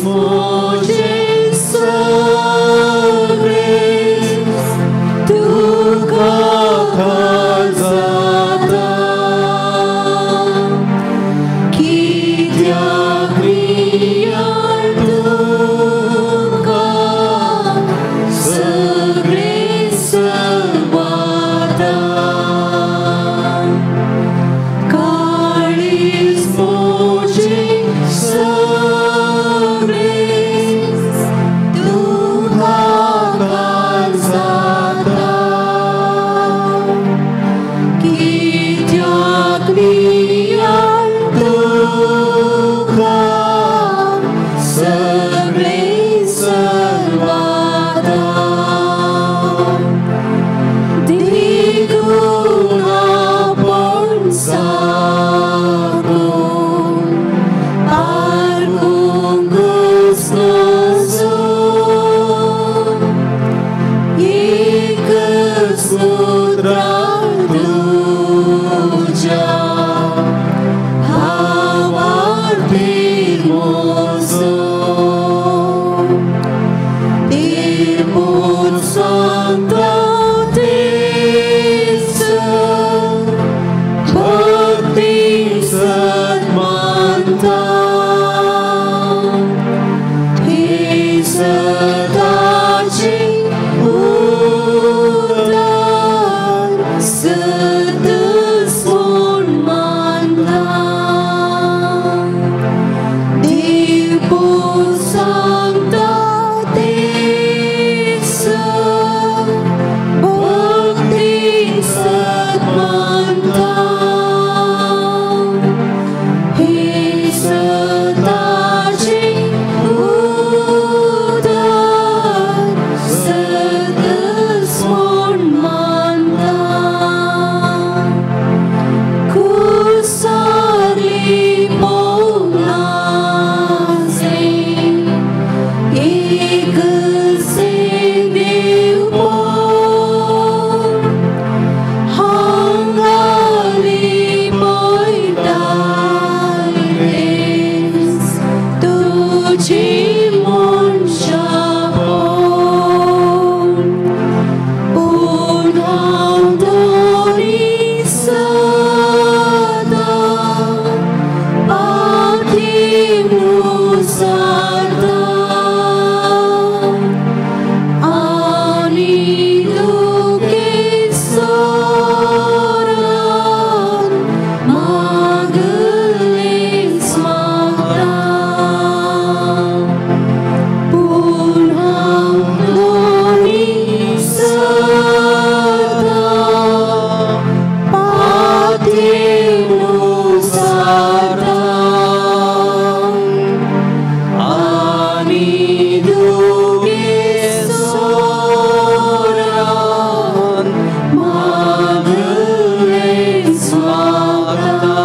म्हजें सगळें तुका खाल जाता कित्याक नियाळ तुका सगळें सर्वाता काळीज म्हजें सगळें तुका खाल जाता कित्याक नियाळ तुका सगळें सर्वाता देखून आपण साकून पारखूंकच नजो एकच उतरान तुज्या भावार्थीर म्हजो देवपूत सांगता तेच भक्तीन सत मानता हे सदाचें उतर सतच म्हूण मानता देवपूत सांगता तेच भक्तीन सत मानता हे सदाचें उतर सतच म्हूण मानता कुसार लिपोवंक नासलें एकच देवपण हांगा लिपयता तेच तुजें मनशापण पूण हांव दवरी सदां पातीनु सारता आनी दुखेत सोरान मागलेंच मागता पूण हांव दवरी सदां पातीनु सारता आनी दुखेत सोरान मागलेंच मागता.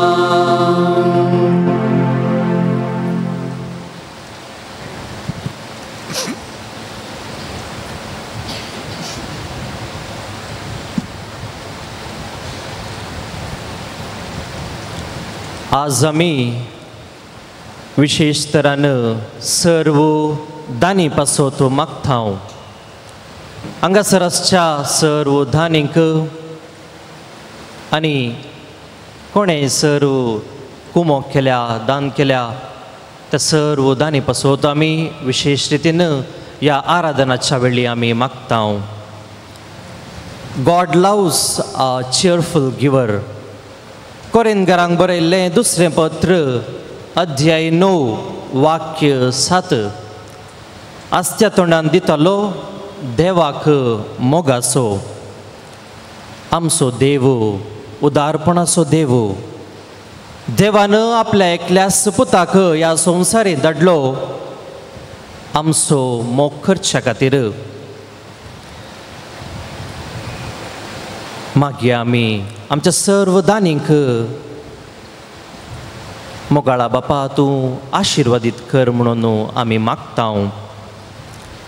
आज आमी विशेष तरान सर्व दानी पासत मागता. हांगासर आसच्या सर्व दानींक आनी कोणें सर्व कुमोक केल्या, दान केल्या त्या सर्व दानी पासत आमी विशेष रितीन ह्या आराधनाच्या वेळी आमी मागता. God loves a cheerful giver. कोरिंथकारांक बरयल्लें दुसरें पत्र अध्याय 9 वाक्य 7. आस्त्या तोंडान दितालो देवाक मोगाचो. आमचो देव उदारपणाचो देव. देवान आपल्या एकल्याच पुताक ह्या संवसारींत धाडलो आमचो मोग करच्या खातीर. मागीर आमी आमच्या सर्व दानींक मोगाळा बापा तूं आशिर्वादीत कर म्हणून आमी मागता.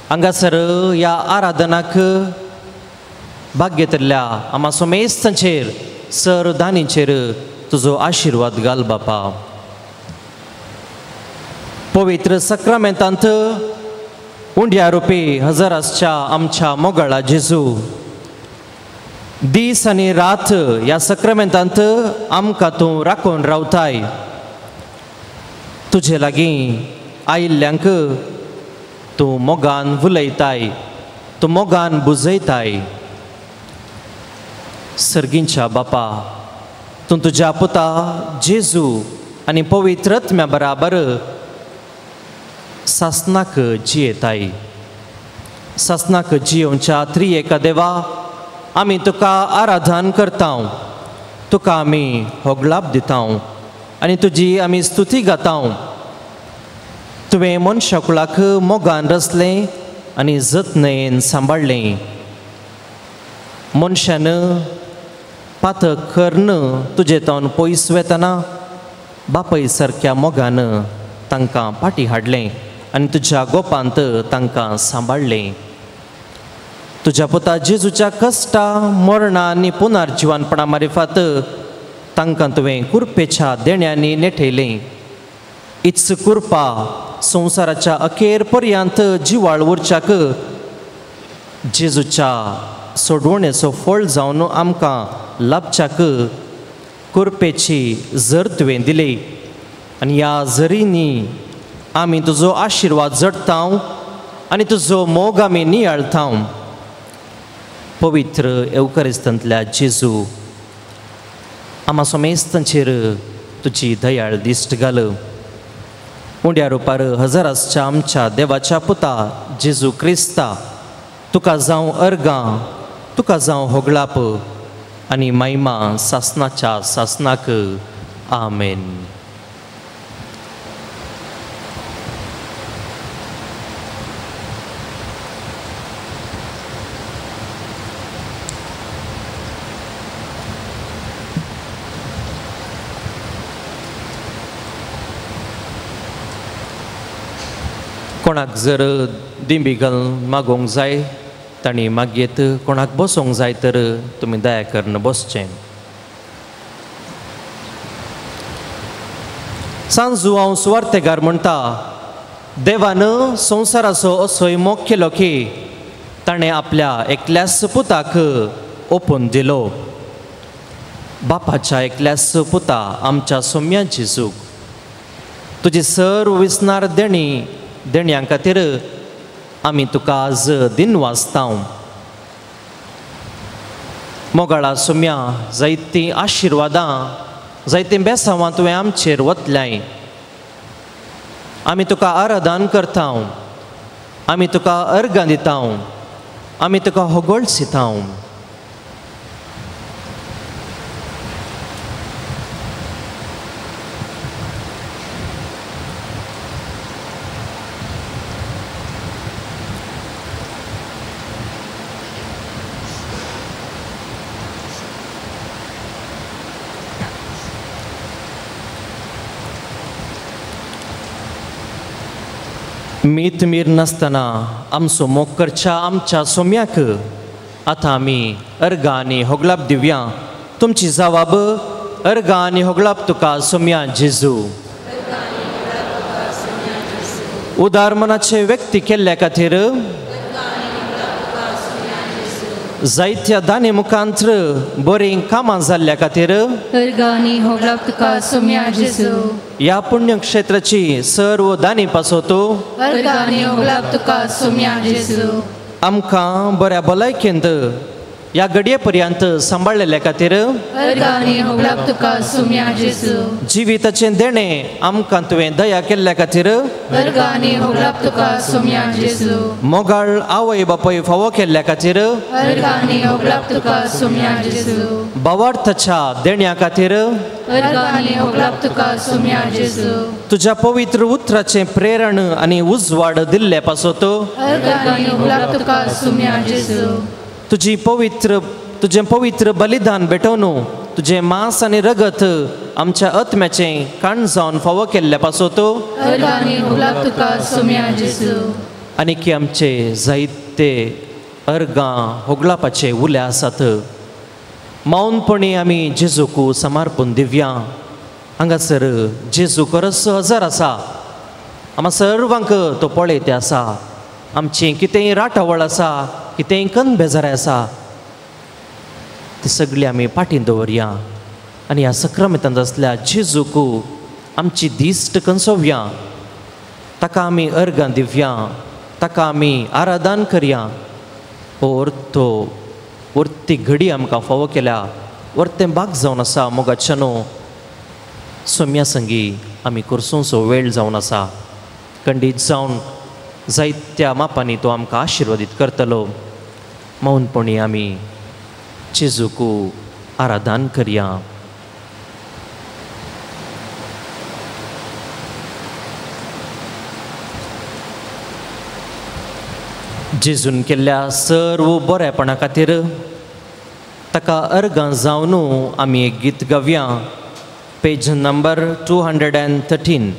हांगासर ह्या आराधनाक भाग्यतल्या आमा सोमेस्तांचेर सर्व दानींचेर तुजो आशिर्वाद घाल बापा. पवित्र सक्रामेंतांत उंड्या रुपी हजर आसच्या आमच्या मोगाळा जेजू, दीस आनी रात ह्या सक्रामेंतांत आमकां तूं राखून रावताय. तुजे लागीं आयिल्ल्यांक तूं मोगान उलयताय, तूं मोगान बुजयताय. सर्गींच्या बापा, तूं तुज्या पुता जेजू आनी पवित्र आत्म्या बराबर सासनाक जियेताय. सासनाक जियोवच्या त्रिएका देवा, आमी तुका आराधन करता, तुका आमी होगलाप दिता आनी तुजी आमी स्तुती गाता. तुवें मनशाकुळाक मोगान रचलें आनी जतनेन सांबाळ्ळें. मनशान पातक करून तुजे तावन पयस वेतना बापय सारक्या मोगान तांकां पाटी हाडलें आनी तुज्या गोपांत तांकां सांबाळ्ळें. तुज्या पुता जेजूच्या कश्टा मरणा आनी पुनर्जिवनपणा मारिफात तांकां तुवें कुरपेच्या देण्यांनी नेठयलें. इच कुरपा संवसाराच्या अखेर पर्यंत जिवाळ उरच्याक जेजूच्या सोडवणेचो फळ जावन आमकां लाभच्याक कुरपेची जर तुवें दिली आनी ह्या जरींनी आमी तुजो आशिर्वाद जडता आनी तुजो मोग आमी नियाळता. पवित्र एवकरिस्तांतल्या जेजू, आमा समेस्तांचेर तुजी दयाळ दिश्ट घाल. उंड्या रुपार हजर आसच्या आमच्या देवाच्या पुता जेजू क्रिस्ता, तुका जावं अर्गां, तुका जावं होगळाप आनी महिमा सासनाच्या सासनाक. आमेन. कोणाक जर दिंबी घालून मागोवंक जाय तांणी मागयेत, कोणाक बसोंक जाय तर तुमी दया करून बसचें. सांजू हांव सुवार्तेगार म्हणटा, देवान संवसाराचो असोय मोग केलो की ताणें आपल्या एकल्याच पुताक ओपून दिलो. बापाच्या एकल्याच पुता आमच्या सोम्या जेजूक तुजी सर्व विसनार देणी देण्यां खातीर आमी तुका आज दिन वाचता. मोगाळा सोम्या, जायतीं आशिर्वादां, जायतीं बेसांवां तुवें आमचेर वतल्याय. आमी तुका आराधन करता, आमी तुका अर्गां दिता, आमी तुका होगोळसिता. मीत मीर नासतना आमचो मोग करच्या आमच्या सोम्याक आतां आमी अर्गां आनी होगलाप दिवया. तुमची जवाब अर्गां आनी होगलाप तुका सोम्या जेजू. उदार मनाचे व्यक्ती केल्ल्या खातीर जायत्या दाने मुखांत्र बरीं कामां जाल्ल्या खातीर ह्या पुण्यक्षेत्राची सर्व दानी पासोतो आमकां बऱ्या भलायकेंत ह्या घडये पर्यंत सांबाळलेल्या खातीर जिविताचें देणें आमकां तुवें दया केल्ल्या खातीर मोगाळ आवय बापूय फावो केल्ल्या खातीर भावार्थाच्या देण्या खातीर तुज्या पवित्र उतराचें प्रेरण आनी उजवाड दिल्ले पासत तुजी पवित्र तुजें पवित्र बलिदान भेटोवन तुजें मांस आनी रगत आमच्या आत्म्याचें काण जावन फावो केल्ल्या पासत आनी की आमचे जायते अर्गां होगळापाचे उले आसात. मौनपणी आमी जेजूक समर्पण दिवया. हांगासर जेजू खरोच हजर आसा. आमकां सर्वांक तो पळयते आसा. आमचें कितेंय राटावळ आसा, कितेंय कन बेजाराय आसा, ती सगळी आमी फाटीं दवरया आनी ह्या सक्रमेंतांत आसल्या जेजूक आमची दिश्ट कंसोवया, ताका आमी अर्गां दिवया, ताका आमी आराधन करया. हो अर्थ वर्ती घडी आमकां फावो केल्या, वर्तें भाग जावन आसा. मोगाच्यानो सोम्या संगी आमी करसोसो वेळ जावन आसा. खंडीत जावन जायत्या मापांनी तो आमकां आशिर्वादीत करतलो. मौनपणी आमी जेजूक आराधन करया. जेजून केल्ल्या सर्व बरेपणा खातीर ताका अर्गां जावन आमी एक गीत गावया. Page number 213.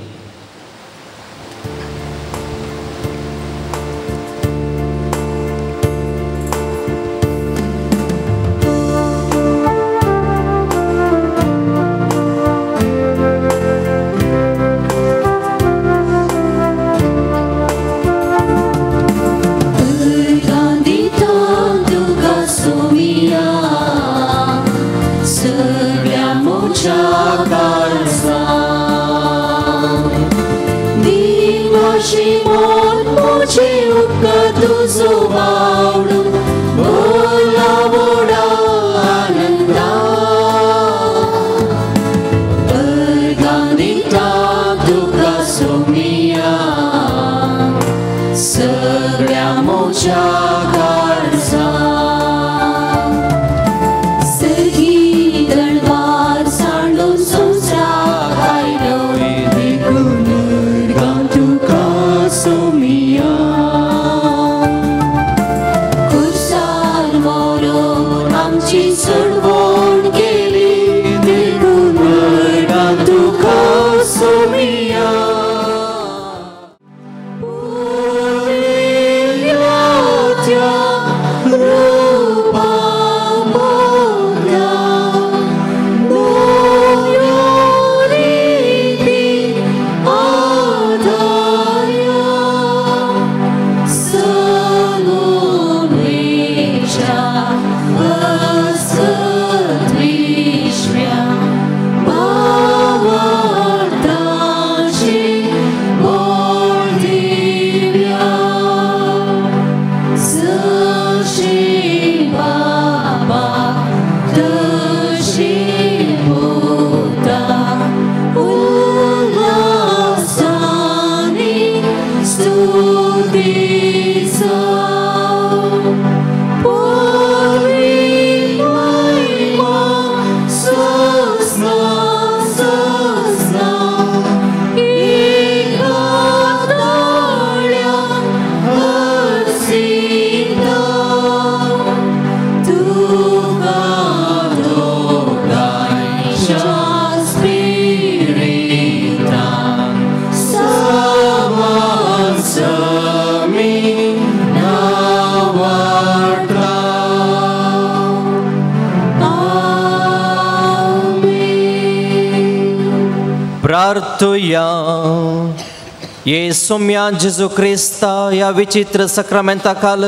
ये सोम्या जेजू क्रिस्ता ह्या विचित्र सक्रमेंता काल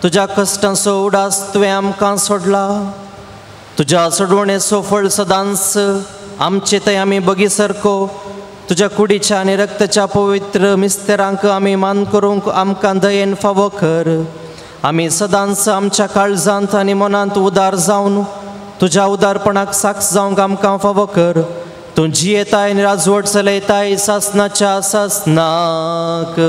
तुज्या कश्टांचो उडास तुवें आमकां सोडला. तुज्या सोडवणेचो फळ सदांच आमचे थंय आमी बगी सारको तुज्या कुडीच्या आनी रक्ताच्या पवित्र मिस्तेरांक आमी मान करूंक आमकां दयेन फावो कर. आमी सदांच आमच्या काळजांत आनी मनांत उदार जावन तुज्या उदारपणाक साक्ष जावंक आमकां फावो कर. तूं जियेताय आनी राजवट चलयताय सासनाच्या सासनाक.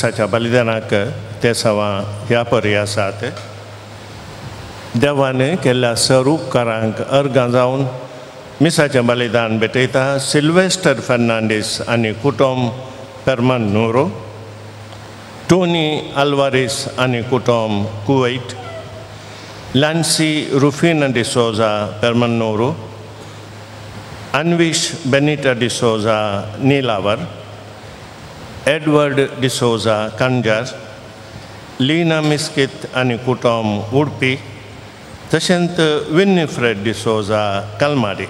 मिसाच्या बलिदानाक ते सवा ह्या परी आसात. देवान केल्ल्या सर उपकारांक अर्गां जावन मिसाचें बलिदान भेटयता सिल्वेस्टर फर्नांडीस आनी कुटुंब पेरमन्नूरो, टोनी अल्वारीस आनी कुटुंब कुवैत, लॅन्सी रुफिना डिसोजा पेरमन्नूरो, अन्विश बेनिटा डिसोजा नीलावर, एडवर्ड डिसोजा कांजार, लीना मिस्कित आनी कुटुंब उडपी, तशेंच विनिफ्रेड डिसोजा कलमाडी.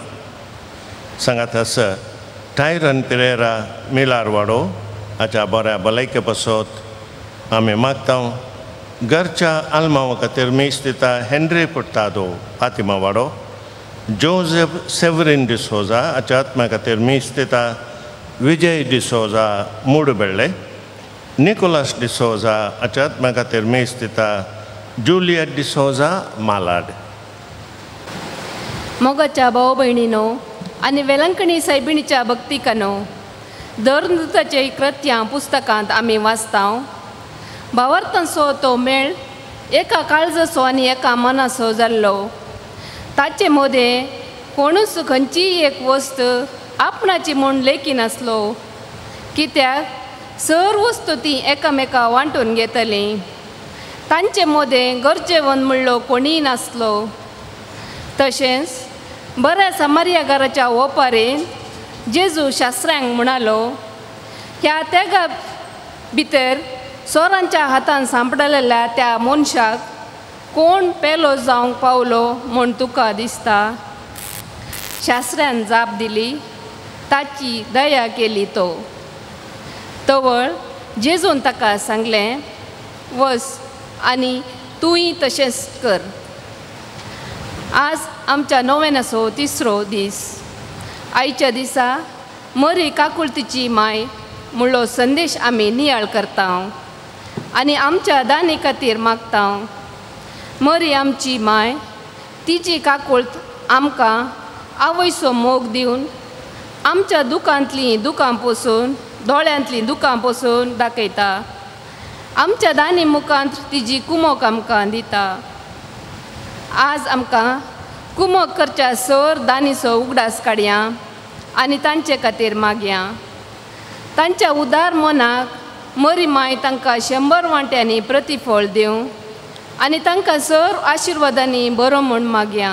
सांगात आसा टायरन पिरेरा मिलारवाडो हाच्या बऱ्या भलायके पासत आमी मागता. घरच्या आल्मांवा खातीर मीस दिता हेनरी पुर्तादो फातिमावाडो, जोझेफ सेवरीन डिसोजा हाच्या आत्म्या खातीर मीस दिता विजय डिसोजा मुडबेळ्ळे, निकोलास डिसोजा हाच्या आत्म्या खातीर मीस दिता जुलियट डिसोजा मालाड. मोगाच्या भाव भयणीनो आनी वेलंकणी सायबिणीच्या भक्तिकानो, दरनुताचे कृत्यां पुस्तकांत आमी वाचता. भावार्थांचो तो मेळ एका काळजाचो आनी एका मनाचो जाल्लो. ताचे मदें कोणूच खंयचीय एक वस्त आपणाची म्हूण लेखिनासलो, कित्याक सर वस्तू ती एकामेका वांटून घेतली. तांचे मदें गरजेवन म्हणलो कोणीय नासलो. तशेंच बऱ्या समार्यागाराच्या ओपारेन जेजू शास्त्र्यांक म्हणालो, ह्या तेगा भितर चोरांच्या हातान सांपडलेल्या त्या मनशाक कोण पेलो जावंक पावलो म्हूण तुका दिसता? शास्त्र्यान जाप दिली, ताची दया केली तो. तवळ जेजून ताका सांगलें, वस आनी तूंय तशेंच कर. आज आमच्या नोवेनाचो तिसरो दीस. आयच्या दिसा मरी काकुळतीची माय म्हणलो संदेश आमी नियाळ करता आनी आमच्या दानी खातीर मागता. मरी आमची माय, तिची काकुळत आमकां आवयचो मोग दिवन आमच्या दुकांतलीं दुकां पोसून, दोळ्यांतलीं दुकां पोसून दाखयता. आमच्या दानी मुखांत तिजी कुमोक आमकां दिता. आज आमकां कुमोक करच्या सर दानीचो उगडास काडया आनी तांचे खातीर मागया. तांच्या उदार मनाक मरी माय तांकां 100 वांट्यांनी प्रतिफळ दिवं आनी तांकां सर आशिर्वादांनी बरो म्हूण मागया.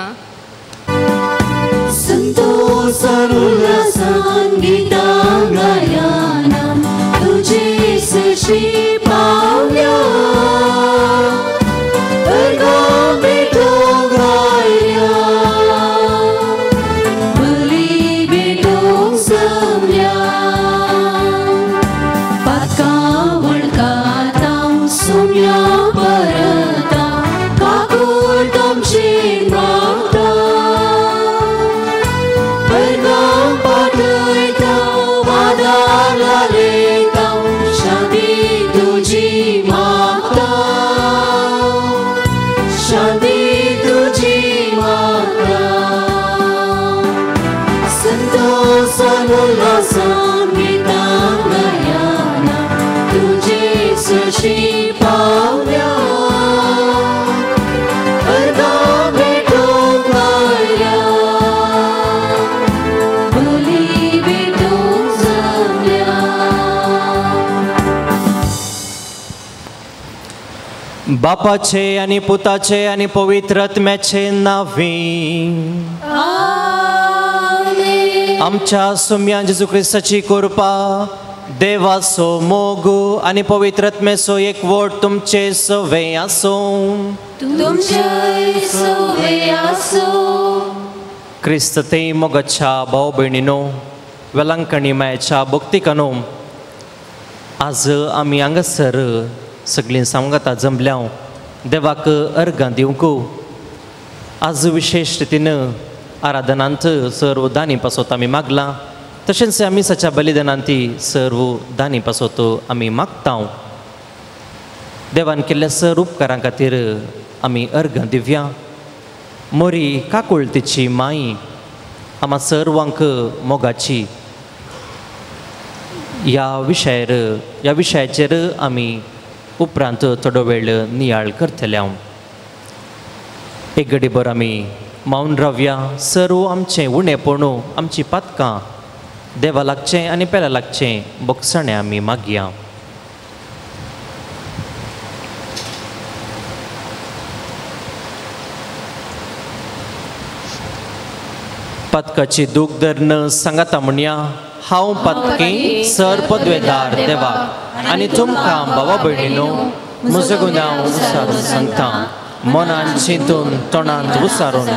बापाचे आनी पुताचे आनी पवित्र आत्म्याचे नांवे आमच्या सुम्या जेजू क्रिस्ताची कृपा, देवाचो मोग आनी पवित्र आत्म्याचो एकवट तुमचे सवे आसूं. क्रिस्त ते मोगाच्या भाव भयणीनो, वेलांकणी मायेच्या भक्तिकानो, आज आमी हांगासर सगळीं सांगाता जमल्या देवाक अर्गां दिवंक. आज विशेश रितीन आराधनांत सर्व दानी पासत आमी मागलां, तशेंच आमी सच्या बलिदानांत सर्व दानी पासत आमी मागता. देवान केल्ल्या सर उपकारां खातीर आमी अर्गां दिवया. मोरी काकुळतीची माई आमा सर्वांक मोगाची ह्या विशयार ह्या विशयाचेर आमी उपरांत थोडो वेळ नियाळ करतले. हांव एक घडीभर आमी मावन रावया. सर्व आमचें उणेपण, आमची पातकां देवा लागचें आनी पेला लागचें बोगसाणें आमी मागया. पातकाची दूख धरून सांगाता म्हणया, हांव पातकी सर पदवेदार देवा आनी तुमकां भावा भयणीनो म्हजो गुन्यांव उसारून सांगता. मनान चिंतून, तोंडांत उसारून,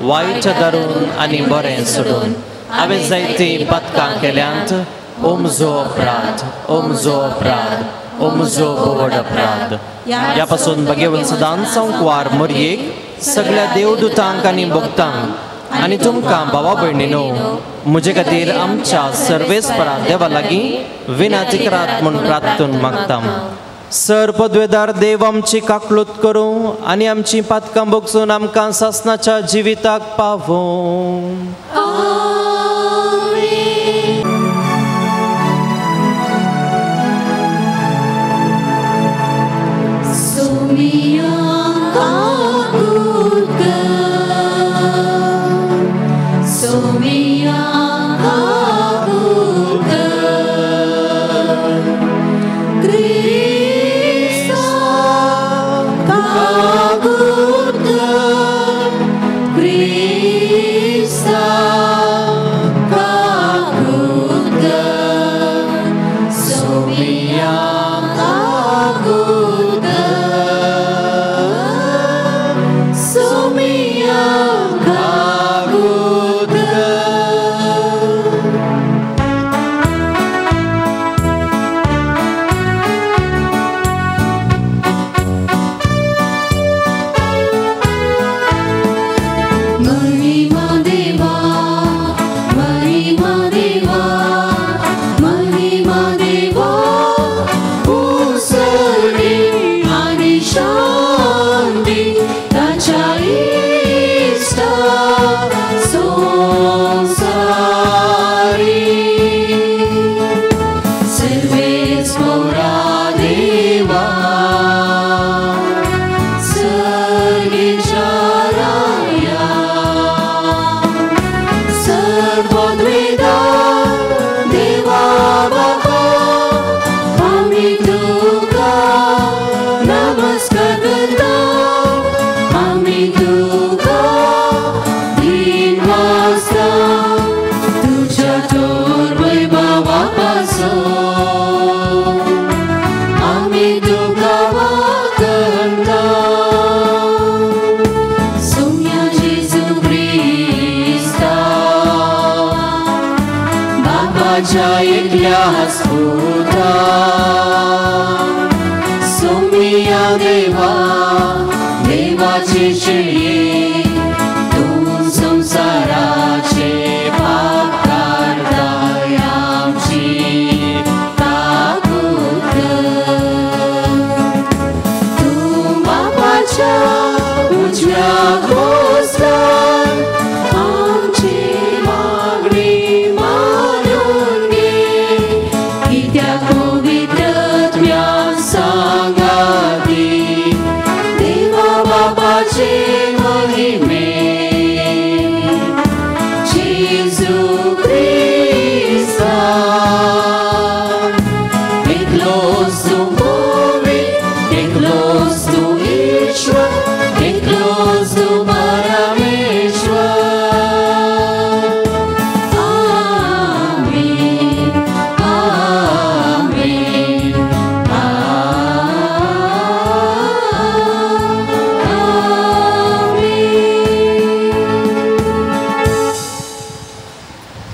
वायट धरून आनी बरें सोडून हांवें जायतीं पातकां केल्यांत. ओ म्हजो अपराध, ओ म्हजो अपराध, ओ म्हजो व्हड अपराध. ह्या पासून भगेवन सदांच संकवार मरयेक सगळ्या देवदूतांक आनी भक्तांक आनी तुमकां भावा भयणीनो म्हजे खातीर आमच्या सर्वेस्परा देवा लागीं विनाती करात म्हूण प्रार्थून मागता. सर पदवेदार देव आमची काकलूत करूं आनी आमची पातकां भोगसून आमकां सासनाच्या जिविताक पावों.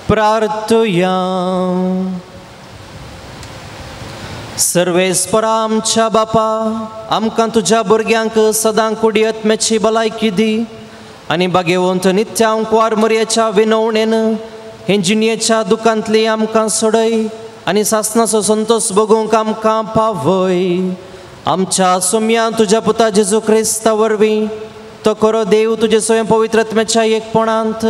प्रार्थुया. सर्वेस्परा आमच्या बापा, आमकां तुज्या भुरग्यांक सदां कुडी आत्म्याची भलायकी दी आनी बागेवंत नित्यांकवार मरयेच्या विनवणेन हे जिणयेच्या दुकांतली आमकां सोडय आनी सासनाचो संतोश भोगूंक आमकां पावय. आमच्या सोम्या तुज्या पुता जेजू क्रिस्ता वरवीं तो खरो देव तुजे स्वयं पवित्र आत्म्याच्या एकपणांत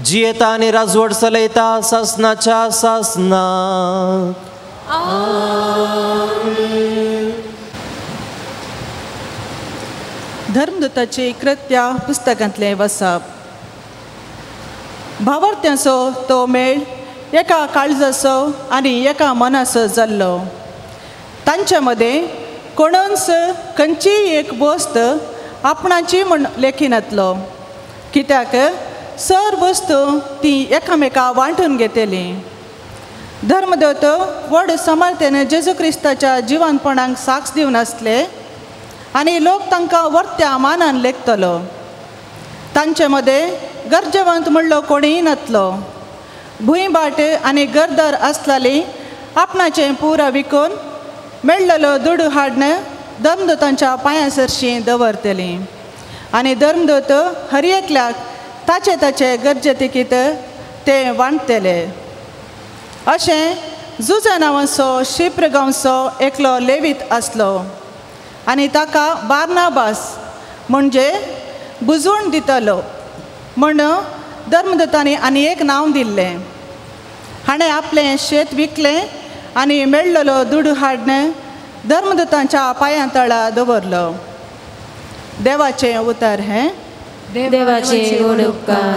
जियेता आनी राजवट चलयता सासनाच्या सासनाक. धर्मदूताची कृत्या पुस्तकांतलें वसप. भावार्थ्यांचो तो मेळ एका काळजाचो आनी एका मनाचो जाल्लो. तांचे मदें कोणूच खंयचीय एक वस्त आपणाची म्हूण लेखिनातलो, कित्याक सर वस्तू ती एकामेका वांटून घेतली. धर्मदूत व्हड समर्थेन जेजू क्रिस्ताच्या जिवनपणाक साक्ष दिवन आसले आनी लोक तांकां वर्त्या मानान लेखतलो. तांचे मदें गरजेवंत म्हणलो कोणीय नातलो. भूंय बाट आनी गरदार आसताली आपणाचें पुरा विकून मेळ्ळलो दुडू हाडन धर्मदूतांच्या पांयां सरशीं दवरतली आनी धर्मदूत हर एकल्याक ताचे ताचे गरजे तिकीत ते वांटतले. अशें जुजा नांवाचो शिप्र गांवचो एकलो लेवीत आसलो आनी ताका बार्नाबास म्हणजे बुजवण दितलो म्हण धर्मदूतांनी आनी एक नांव दिल्लें. हाणें आपलें शेत विकलें आनी मेळ्ळलो दुडू हाडन धर्मदूतांच्या पांयां तळा दवरलो. देवाचें उतर हें. देवाचे व्हड उपकार.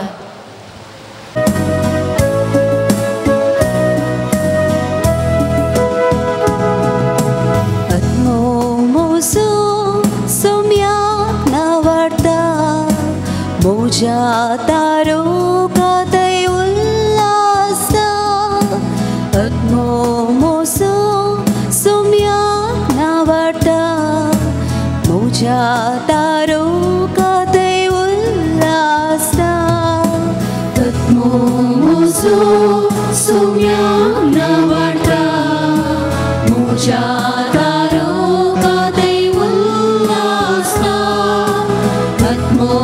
म्हज्या तारोकातय उल्लासता आत्मो मोसो सोम्याक नावाडटा म्हज्या तारोकातय उल्लासता आत्मो मोसो सोम्याक नावाडटा म्हज्या तारोकातय उल्लासता आत्मो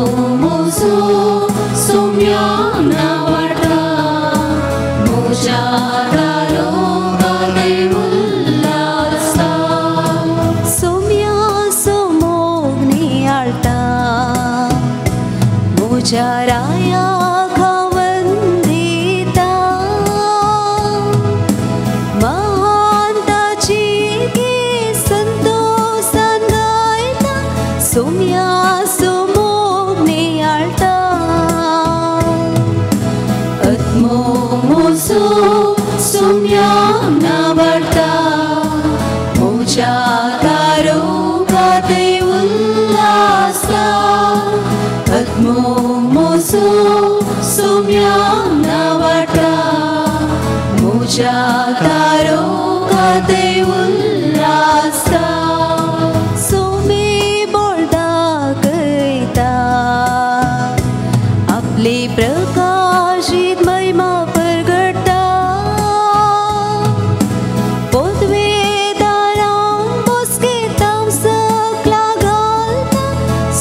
राया खावंदिता महानताची संतोषान गायता सोम्या सोमोग नियाळता आत्मो मोसो सोम्या नावाडता म्हज्या तारोकातय उल्लासता आत्मो मोसो सोम्याक नावाडटा म्हज्या तारोकातय उल्लासता सोमी बोल दाखयता आपली प्रकाशीत महिमा परगडटा पोतवेदारांक बोसकेतांव सकला घालता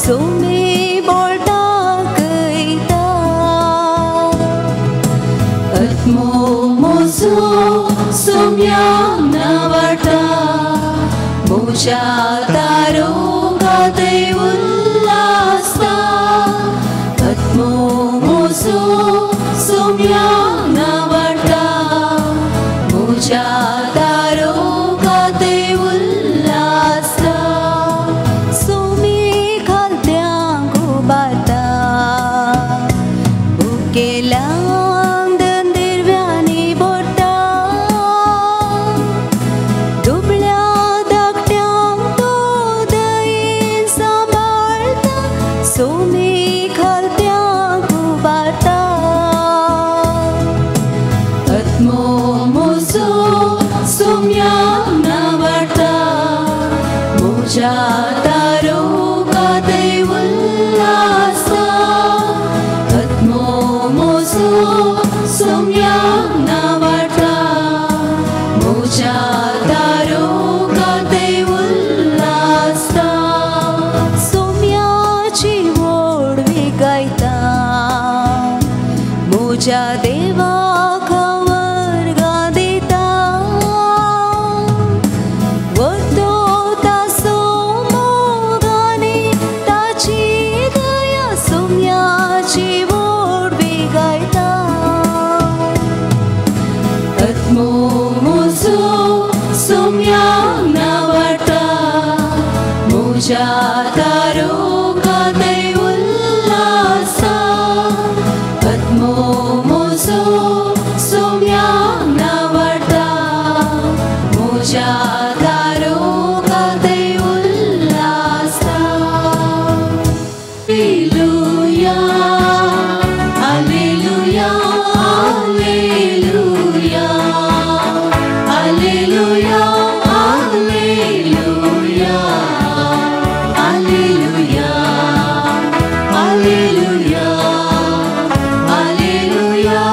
सोमी बोल दाखयता आत्मो मोसो सोम्याक नावाडटा म्हज्या तारोकातय उल्लासता आत्मो मोसो सोम्याक नावाडटा म्हज्या तारोकातय उल्लासता सोमी खालत्यांक उबारता उकेल्यांक दंदिरव्यांनी भरता दुबळ्या धाकट्यांक तो दयेन सांबाळटा सोमी खालत्यांक उबारता आत्मो मोसो सोम्याक नावाडटा म्हज्या तारोकातय उल्लासता आत्मो मोसो सोम्याक नावाडटा म्हज्या तारोकातय उल्लासता सोम्याची व्हडवी गायता म्हज्या देवाक वर्गां दिता वरतो तासो मोगानी ताची दया सोम्याची व्हडवी गायता आत्मो moso Alleluia, Alleluia, Alleluia, Alleluia, Alleluia, Alleluia, Alleluia, Alleluia.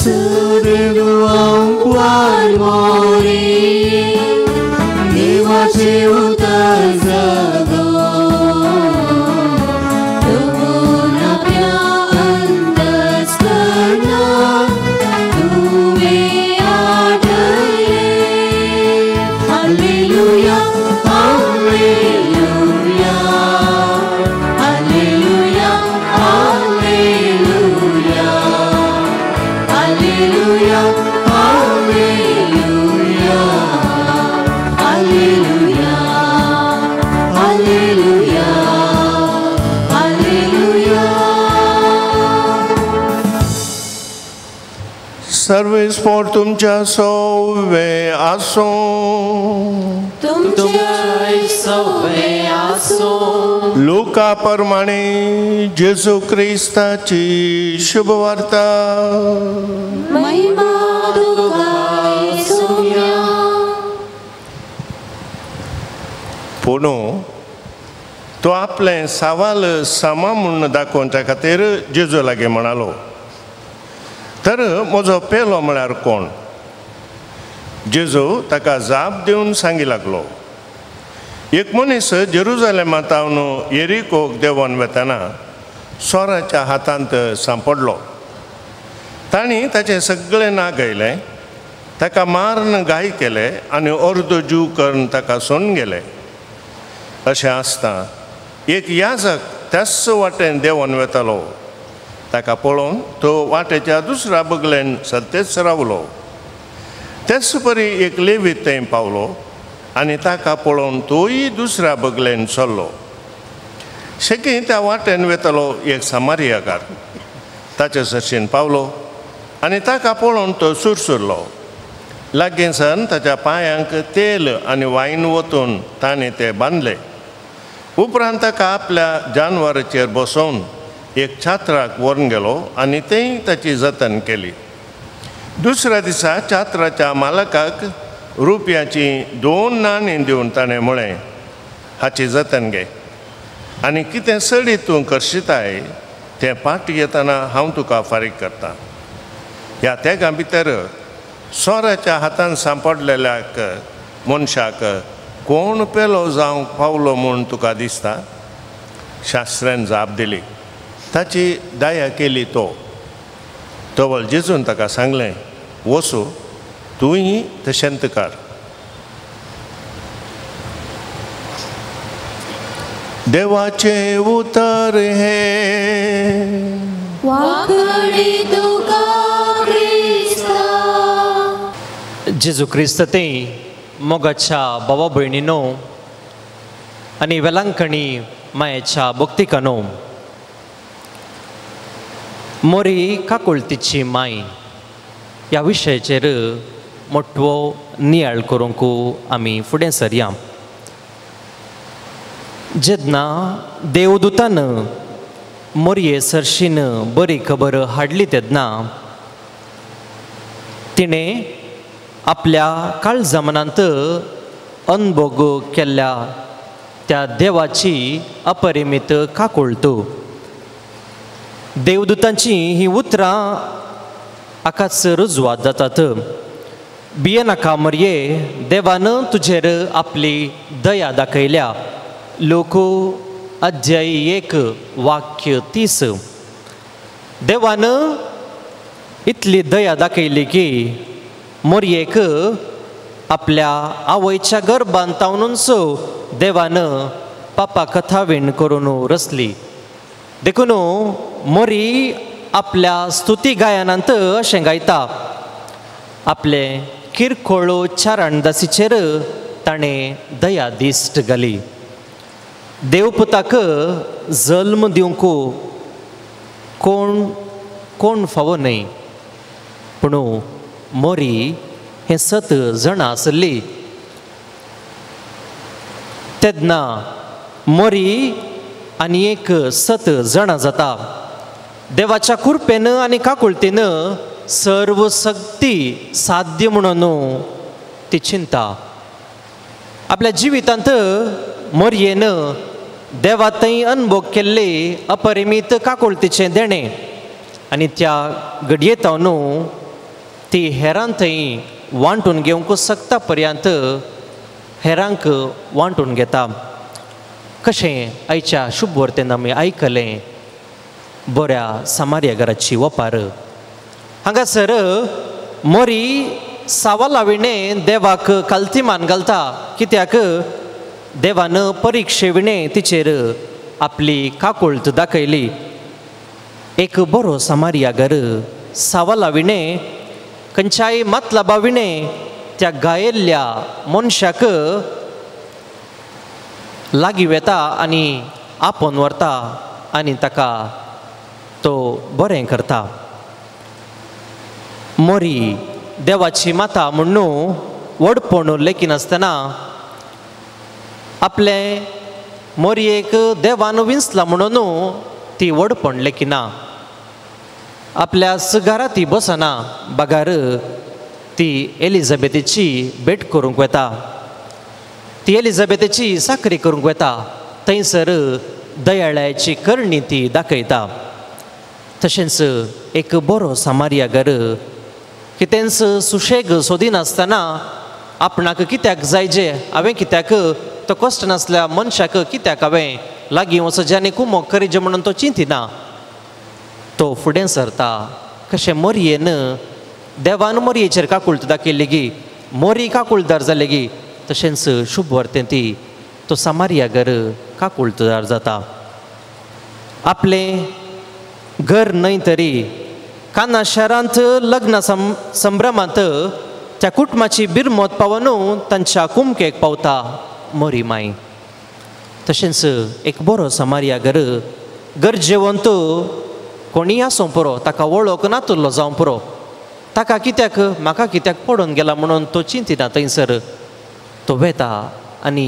Sırrı var mori, देवाचे उतर जगो, तूं आपल्या अंतस्करणाक तुवें आठयलें. Alleluia, Alleluia, Alleluia, Alleluia, Alleluia, Alleluia, Alleluia, Alleluia, Alleluia. सर्वेस्पोर तुमच्या सोवे आसूं. तुमच्याय सवे आसूं. लुका प्रमाणे जेजू क्रिस्ताची शुभवार्ता. महिमा तुका येसुया. पूण तो आपलें सवाल समा म्हूण दाखोवच्या खातीर जेजू लागीं म्हणालो, तर म्हजो पेलो म्हळ्यार कोण? जेजू ताका जाप दिवन सांगी लागलो, एक मनीस जेरुजलेमा तावन येरिकोक देंवन वेतना चोराच्या हातांत सांपडलो. तांणी ताचें सगळें नागयलें, ताका मारून घाय केले आनी अर्दो जीव करून ताका सोडून गेले. अशें आसता एक याजक त्याच वाटेन देंवन वेतालो. ताका पळोवन तो वाटेच्या दुसऱ्या बगलेन सत्तेच रावलो. तेच परी एक लेवीत थंय पावलो आनी ताका पळोवन तोय दुसऱ्या बगलेन सरलो. शेकी त्या वाटेन वेतालो एक सामारियाकार ताचे सरशीन पावलो आनी ताका पळोवन तो सुरसुरलो. लागीं सन ताच्या पांयांक तेल आनी वायन वतून ताणें ते बांदले. उपरांत ताका आपल्या जानवराचेर बसोवन एक छात्राक व्हरून गेलो आनी थंय ताची जतन केली. दुसऱ्या दिसा छात्राच्या मालकाक रुपयाची 2 नाणीं दिवन ताणें म्हळें, हाची जतन घे आनी कितें सडी तूं करशिताय तें पाट घेतना हांव तुका फारीक करता. ह्या तेगां भितर चोराच्या हातान सांपडलेल्याक मनशाक कोण पेलो जावंक पावलो म्हूण तुका दिसता? शास्त्र्यान जाप दिली, ताची दया केली तो. तवळ जेजून ताका सांगलें, वसू तूंय तशेंच कर. देवाचें उतर हें. वाकडी तुका क्रिस्ता. जेजू क्रिस्त ते मोगाच्या भावा भयणीनो आनी वेलांकणी मायेच्या भक्तिकानो, मोरी काकुळतीची माय ह्या विशयाचेर मोटवो नियाळ करूंक आमी फुडें सरया. जेन्ना देवदूतान मोरये सरशीन बरी खबर हाडली तेन्ना तिणें आपल्या काळजमनांत अनभोग केल्ल्या त्या देवाची अपरिमीत काकुळत. देवदूतांची ही उतरां आकाच रुजवात जातात. भियेनाका मरये, देवान तुजेर आपली दया दाखयल्या. लोक अध्याय 1 वाक्य 30. देवान इतली दया दाखयली की मोरयेक आपल्या आवयच्या गर्भांत तावनूच देवान पापा कथावीण करून रचली. देखून मोरी आपल्या स्तुती गायनांत अशें गायता, आपले किरकोळ चारणदासीचेर ताणें दया दिश्ट घाली. देवपुताक जल्म दिवंक कोण कोण फावो न्हय, पूण मोरी हें सत जाणा आसली. तेन्ना मोरी आनी एक सत जाणा जाता. देवाच्या कृपेन आनी काकुळतेन सर्व शक्ती साध्य म्हणून ती चिंता. आपल्या जिवितांत मोरयेन देवा थंय अनुभव केल्ले अपरिमीत काकुळतेचें देणें आनी त्या घडयेतावन ती हेरां थंय वांटून घेवंक शकता पर्यंत हेरांक वांटून घेता. कशें आयच्या शुभ वर्तेन आमी आयकलें बऱ्या सामार्या घराची वपार. हांगासर मोरी सावाला विणें देवाक कालतीमान घालता, कित्याक देवान परिक्षे विणें तिचेर आपली काकुळत दाखयली. एक बरो सामार्या घर सावाला विणें खंयच्याय मतलबा विणें त्या गायिल्ल्या मनशाक लागीं वेता आनी आपोवन व्हरता आनी ताका तो बरें करता. मोरी देवाची माता म्हणून व्हडपण लेखिनासतना आपलें मोरयेक देवान विंचला म्हणून ती व्हडपण लेखिना. आपल्या घरा ती बसना, बगार ती एलिझाबेथीची भेट करूंक वता, ती एलिझाबेथीची साकरी करूंक वता. थंयसर दयाळ्याची करणी ती दाखयता. तशेंच एक बरो सामार्या घर कितेंच सुशेग सोदिनासतना आपणाक कित्याक जायजे, हांवें कित्याक तो कश्ट नासल्या मनशाक कित्याक हांवें लागीं वचचें आनी कुमोक करीजे म्हणून तो चिंतिना, तो फुडें सरता. कशें मोरयेन देवान मोरयेचेर काकुळट दाखयली गी, मोरी काकुळदार जाली गी, तशेंच शुभ वर्तें ती तो सामार्या घर काकुळटदार जाता. आपलें घर न्हय तरी काना शारांत लग्न संभ्रमांत त्या कुटुंबाची बिरमत पावन तांच्या कुमकेक पावता मोरी माई. तशेंच एक बरो सामार्या घर गरजेवंत कोणीय आसूं पुरो, ताका वळख नातुल्लो जावं पुरो, ताका कित्याक म्हाका कित्याक पडून गेला म्हणून तो चिंतिना. थंयसर तो वेता आनी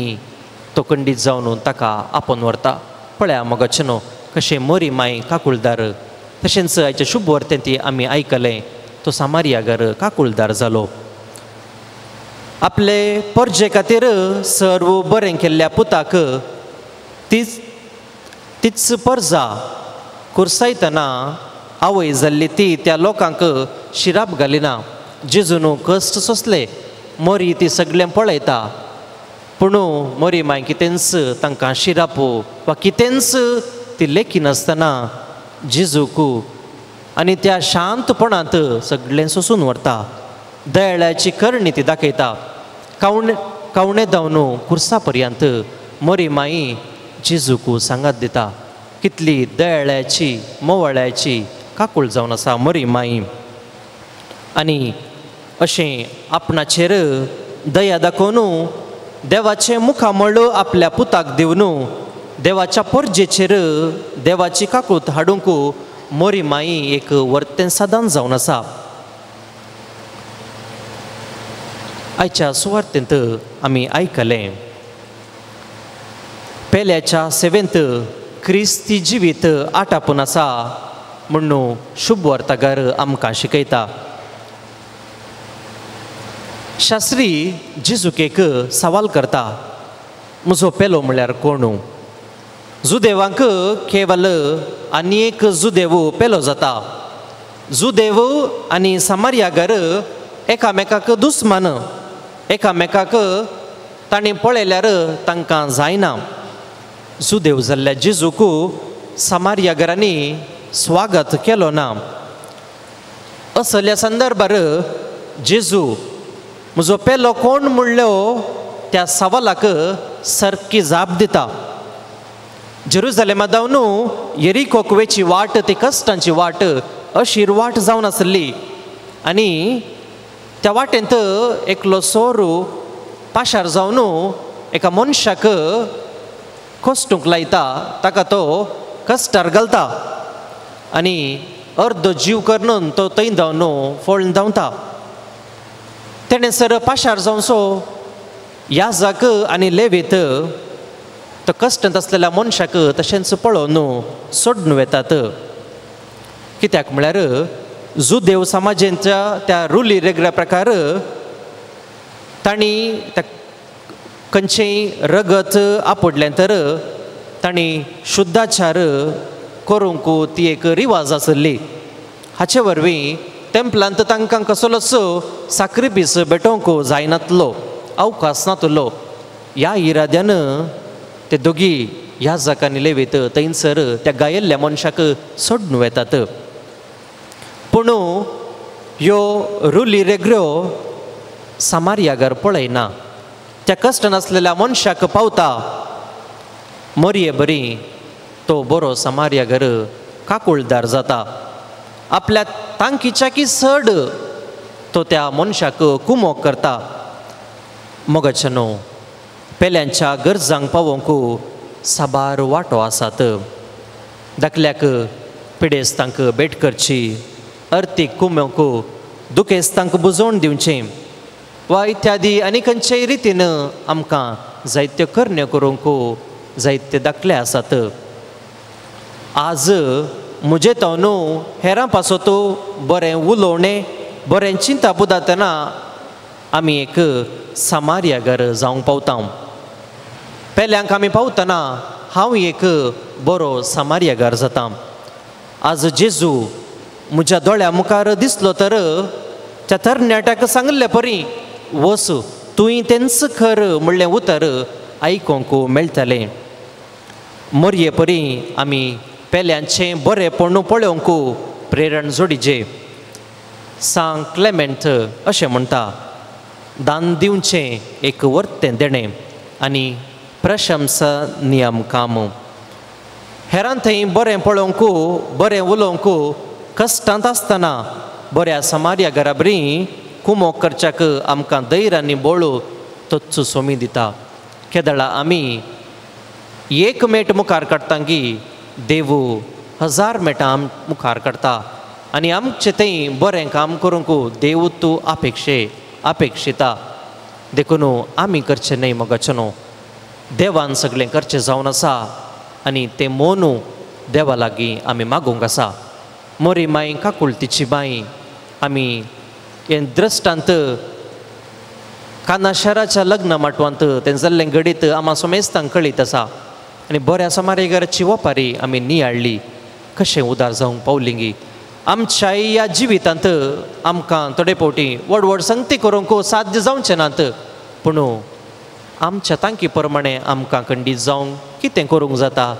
तो खंडीत जावन ताका आपोवन व्हरता. पळया मगो न्हू कशें मोरी माई काकुळदार. तशेंच आयच्या शुभ वर्तें ती आमी आयकलें तो सामार्या घर काकुळदार जालो. आपले परजे खातीर सर्व बरें केल्ल्या पुताक तीच तीच परजा कुर्सायतना आवय जाल्ली ती त्या लोकांक शिराप घालिना. जेजून कश्ट सोंसले, मोरी ती सगळें पळयता, पूण मोरी माय कितेंच तांकां शिराप वा कितेंच ती लेखिनासतना जेजूक आनी त्या शांतपणांत सगळें सोंसून व्हरता. दयाळ्याची करणी ती दाखयता. कावणे कावणे धांवन कुर्सा पर्यंत मोरी माई जेजूक सांगात दिता. कितली दयाळ्याची मोवाळ्याची काकूळ जावन आसा मोरी माई. आनी अशें आपणाचेर दया दाखोवन देवाचें मुखामळ आपल्या पुताक दिवन देवाच्या परजेचेर देवाची काकूत हाडूंक मोरी माई एक वर्तें साधन जावन आसा. आयच्या सुवार्तेंत आमी आयकलें पेल्याच्या सेवेंत क्रिस्ती जिवीत आटापून आसा म्हणून शुभ वार्तागार आमकां शिकयता. शास्त्री जेजूक एक सवाल करता, म्हजो पेलो म्हळ्यार कोण? जुदेवांक केवल आनी एक जुदेव पेलो जाता. जुदेव आनी सामार्यागर एकामेकाक दुस्मान, एकामेकाक तांणी पळयल्यार तांकां जायना. जुदेव जाल्ल्या जेजूक सामार्यागरांनी स्वागत केलो ना. असल्या संदर्भार जेजू म्हजो पेलो कोण म्हणलो त्या सवालाक सारकी जाप दिता. जेरुजलेमा धांवन येरिकोक वेची वाट ती कश्टांची वाट, अशीर वाट जावन आसली आनी त्या वाटेंत एकलो सोरू पाशार जावन एका मनशाक कश्टूंक लायता, ताका तो कश्टार घालता आनी अर्दो जीव करून तो थंय धांवन फळून धांवता. तेणें सर पाशार जावनसो याजक आनी लेवीत तो कश्टांत आसलेल्या मनशाक तशेंच पळोवन सोडून वेतात. कित्याक म्हळ्यार जुदेव समाजेंच्या त्या रुली रेगल्या प्रकार तांणी त्या खंयचेंय रगत आपडलें तर तांणी शुद्धाचार करूंक ती एक रिवाज आसली. हाचे वरवीं तेंपलांत तांकां कसलोच साक्रिफीस भेटोवंक जायनातलो, अवकाश नातलो. ह्या इराद्यान ते दोगी ह्या जाकांनी लेवीत थंयसर त्या गायल्ल्या मनशाक सोडून वेतात. पूण ह्यो रुली रेग्रो सामार्यागर पळयना, त्या कश्ट नासलेल्या मनशाक पावता. मोरये बरी तो बरो सामार्यागर काकुळदार जाता. आपल्या तांकीच्या की चड तो त्या मनशाक कुमोक करता. मोगाच्यानो, पेल्यांच्या गरजांक पावोवंक साबार वांटो आसात. धाकल्याक पिडेस्तांक भेट करची, अर्थीक कुमोक दुखेस्तांक बुजोवन दिवचें वा इत्यादी आनी खंयचेय रितीन आमकां जायत्यो करण्यो करूंक जायते दाखले आसात. आज म्हजे तो न्हू हेरां पासत बरें उलोवणें बरें चिंता बुदातना आमी एक सामार्यागर जावंक पावता. पेल्यांक आमी पावतना हांव एक बरो सामार्यागर जाता. आज जेजू म्हज्या दोळ्या मुखार दिसलो तर त्या तरणाट्याक सांगिल्ले परी वस तुवें तेंच खर म्हणलें उतर आयकोंक मेळटलें. मोरये परी आमी पेल्यांचें बरेंपण पळोवंक प्रेरण जोडीचे. सांग क्लेमेंट अशें म्हणटा, दान दिवचें एक वर्तें देणें आनी प्रशंसा नियम काम. हेरां थंय बरें पळोवंक बरें उलोवंक कश्टांत आसतना बऱ्या समार्या घराबरी कुमोक करच्याक आमकां धैर्य आनी बळ तोच सोमी दिता. केदळा आमी एक मेट मुखार काडटा की देवू 1000 मेटां मुखार काडटा आनी आमचें थंय बरें काम करूंक देव तूं अपेक्षिता. देखून आमी करचें न्हय मोगाचें न्हू, देवान सगळें करचें जावन आसा आनी तें मोनू देवा लागीं आमी मागूंक आसा. मोरी माई काकुळतीची बाई आमी हें दृश्टांत काना शहराच्या लग्न माटवांत तें जाल्लें घडीत आमा समेस्तांक कळीत आसा आनी बऱ्या समारेगराची वपारी आमी नियाळ्ळी कशें उदार जावंक पावलिंगी. आमच्याय ह्या जिवितांत आमकां थोडे फावटी व्हड व्हड संगती करूंक साध्य जावचें नात, पूण आमच्या तांकी प्रमाणें आमकां खंडीत जावंक कितें करूंक जाता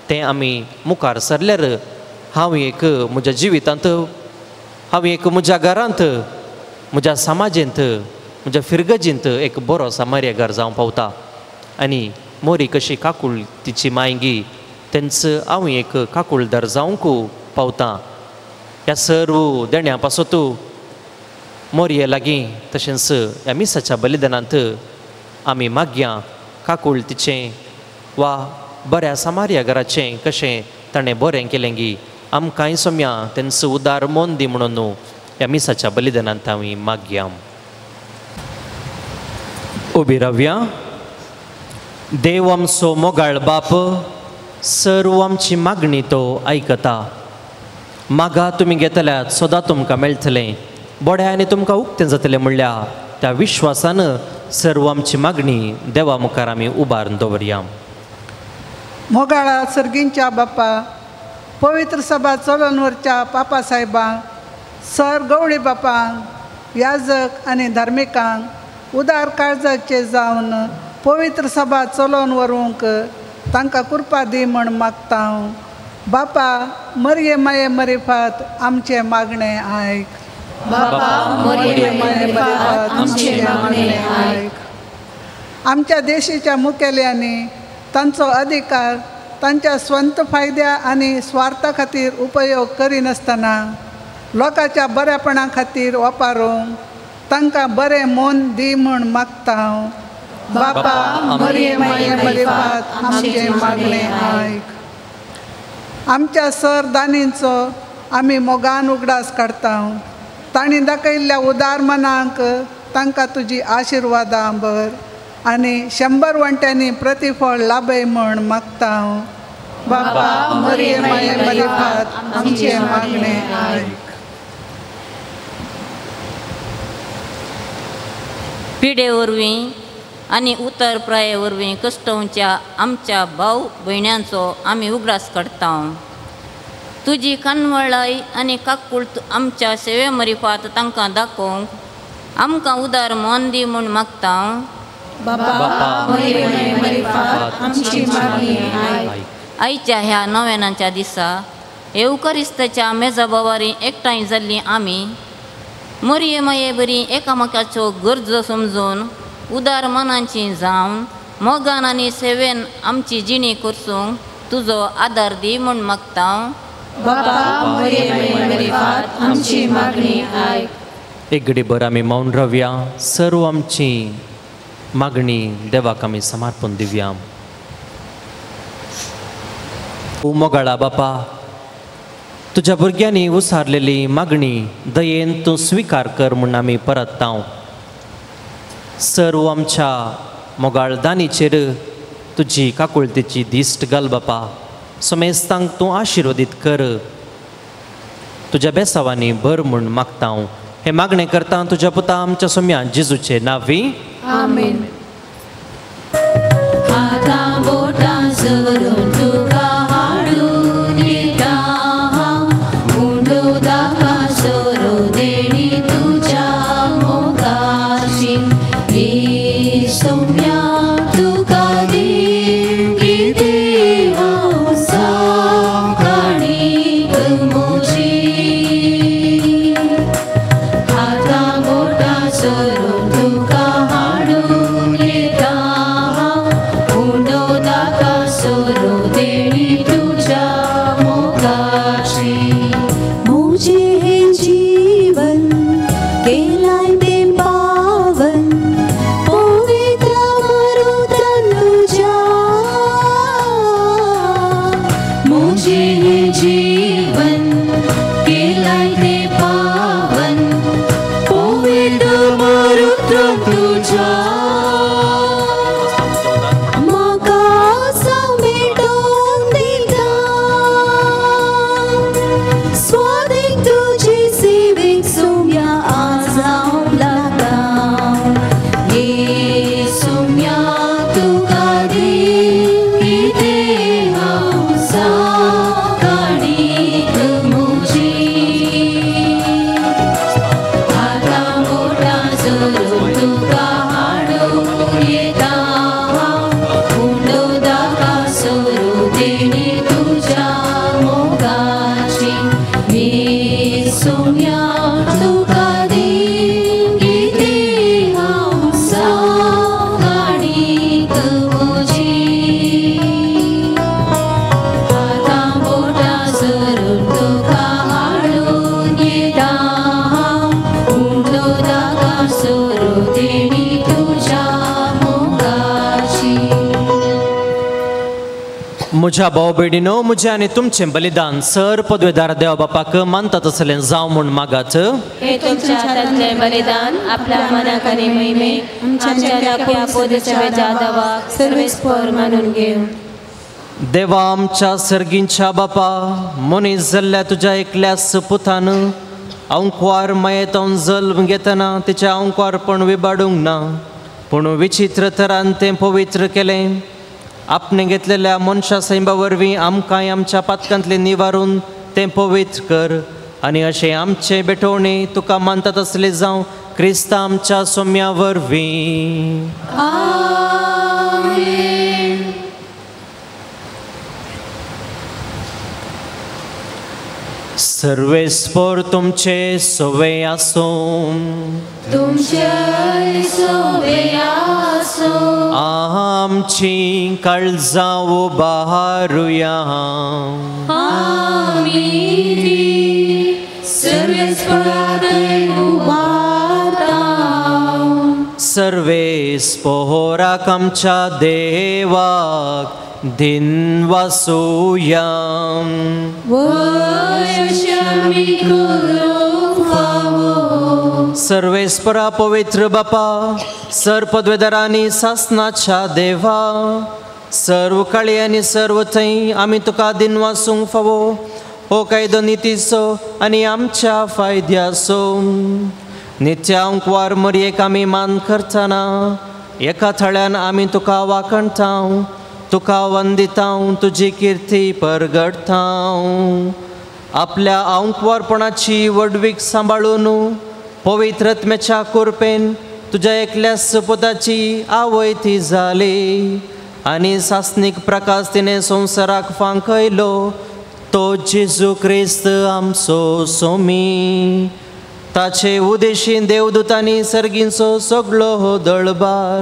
तें आमी मुखार सरल्यार हांव एक म्हज्या जिवितांत, हांव एक म्हज्या घरांत, म्हज्या समाजेंत, म्हज्या फिरगजींत एक बरो समार्यगार जावंक पावता. आनी मोरी कशी काकूळ तिची मायगी तेंच हांव एक काकुळदार जावंक पावता. ह्या सर्व देण्या पासत मोरये लागीं तशेंच ह्या मिसाच्या बलिदानांत आमी मागया काकूळ तिचें वा बऱ्या समार्या घराचें कशें ताणें बरें केलें गी आमकांय सोम्या तेंच उदार मन दी म्हणून ह्या मिसाच्या बलिदानांत आमी मागया. उबी रावया. देव आमचो मोगाळ बाप सर्व आमची मागणी तो आयकता. मागा तुमी घेतल्यात सदां तुमकां मेळटलें, बोड्या आनी तुमकां उक्तें जातलें म्हणल्या त्या विश्वासान सर्व आमची मागणी देवा मुखार आमी उबारून दवरया. मोगाळा सर्गींच्या बापा, पवित्र सभा चलोनवरच्या पापा साहेबांक, सर गवळी बापांक, याजक आनी धार्मिकांक उदार काळजाचे जावन पवित्र सभा चलोवन व्हरूंक तांकां कृपा दी म्हण मागता हांव. बापा मरये माये मरिफात आमचें मागणें आयक. बापा मरये माये मरिफात आमचें मागणें आयक. आमच्या देशाच्या मुखेल्यांनी तांचो अधिकार तांच्या स्वंत फायद्या आनी स्वार्था खातीर उपयोग करिनासतना लोकांच्या बऱ्यापणा खातीर वापरूंक तांकां बरें मन दी म्हूण मागता हांव. बापा मरये माये मरिफात आमचें मागणें आयक. आमच्या सर दानींचो आमी मोगान उगडास काडटा. तांणी दाखयल्ल्या उदार मनाक तांकां तुजी आशिर्वादां भर. आनी 100 वांट्यांनी प्रतिफळ लाभय म्हूण मागता. बापा मरिये माये मरिफात आमचें मागणें आयक. पिडे वरवीं आनी उतर प्राये वरवीं कश्टवच्या आमच्या भाव भयण्यांचो आमी उगडास करता. तुजी कानवळाय आनी काकूळ आमच्या सेवे मरिफात तांकां दाखोवंक आमकां उदार मन दी म्हूण मागता. आयच्या ह्या नव्यानाच्या दिसा येवकरिस्ताच्या मेजा बावारी एकठांय जाल्लीं आमी मरिये माये बरी एकामेकाच्यो गरजो समजून उदार मनाची जावन मोगान आनी सेवेन आमची जिणी करसूंक तुजो आदार दी म्हूण मागता. एक घडीभर आमी मौन रावया. सर्व आमची मागणी देवाक आमी समर्पण दिवया. ओ मोगाळा बापा, तुज्या भुरग्यांनी उसारलेली मागणी दयेन तूं स्विकार कर म्हूण आमी परतता. सर्व आमच्या मोगाळ दानीचेर तुजी काकुळतेची दिश्ट घाल बापा. समेस्तांक तूं आशिर्वादीत कर. तुज्या बेसावांनी भर म्हूण मागता. हे मागणें करता तुज्या पुता आमच्या सोम्या जेजूचे नांवी. आमेन. हातां बोटां सरून तुका हाडून येता, उंडो दाका सोरो देणी तुज्या मोगाची. हे सोम्या तुका दीन कितें हांव सांगकाणीक म्हजी. हातां बोटां सरून तुका हाडून येता, उंडो दाका सोरो देणी तुज्या मोगाची. मुझे हे जीवन केलाय ते पावन, पवित्र मरुतन तुझ्या. मुझे हे जीवन केलाय ते पावन, पवित्र मरुतन तुझ्या. म्हाका समेटून दिता, स्वादीक तुजे सेवेक सोम्या आज हांव लागता. हे सोम्या तुका दीन कितें हांव सांगकाणीक म्हजी. हातां बोटां सरून तुका हाडून येता, उंडो दाका सोरो देणी तुज्या मोगाची. हे सोम्या तुका दीन कितें हांव सांगकाणीक म्हजी. हातां बोटां सरून तुका हाडून येता, उंडो दाका सोरो देणी तुज्या मोगाची. म्हज्या भाव भयणीनो, म्हजें आनी तुमचें बलिदान सर पदवेदार देवा बापाक मानता तसलें जावं म्हूण मागात. हे तुमच्या हातांतलें बलिदान आपल्या मनाक आनी महिमेक आमच्या दाखया पोदेच्या देवाक सर्वेस्पर मानून घेवं. देवा आमच्या सर्गींच्या बापा, मनीस जाल्ल्या तुज्या एकल्याच पुतान अंकवार मायेतावन जल्म घेतना तिचें अंकवारपण विबाडूंक ना, पूण विचित्र तरान तें पवित्र केलें. आपणें घेतलेल्या मनशा सैंबा वरवीं आमकांय आमच्या पातकांतलें निवारून तें पवित्र कर आनी अशें आमचें भेटवणें तुका मानता तसलें जावं क्रिस्ता आमच्या सोम्या वरवीं. आमेन. सर्वेस्पर तुमचे सवे आसूं. तुमचे सवे आसूं. आमची काळजां उबारुया. आमी सर्वेस्पराक उबारता. सर्वेस्पोराक आमच्या देवाक दिनवासुया. वयशमी करूंक फावो. सर्वेस्परा पवित्र बापा, सर पदवेदारांनी सासनाच्या देवा, सर्व काळी आनी सर्व थंय आमी तुका दिनवासूंक फावो हो कायदो नितीचो आनी आमच्या फायद्याचो. नित्या अंकवार मरयेक आमी मान करतना एका थळ्यान आमी तुका वाखणता, तुका वंदिता, तुजी किर्ती परगडता. आपल्या आंकवारपणाची व्हडवीक सांबाळून पवित्रत्म्याच्या कृपेन तुज्या एकल्या सुपुताची आवय ती जाली आनी सासनीक प्रकाश तिणें संवसाराक फांकयलो तो जेजू क्रिस्त आमचो सोमी. ताचे उदेशीन देवदूतांनी सर्गींचो सगळो हो दळबार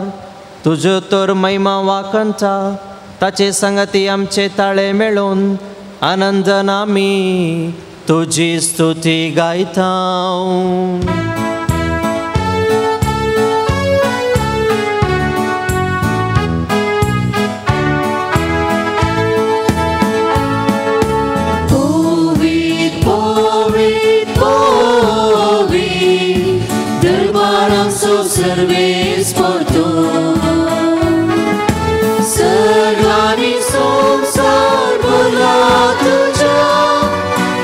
तुज्यो तर महिमा वाखणता. ताचे सांगाती आमचे ताळे मेळोवन आनंदान आमी तुजी स्तुती गायता. Serves por tu Sargani संसार भरला तुझ्या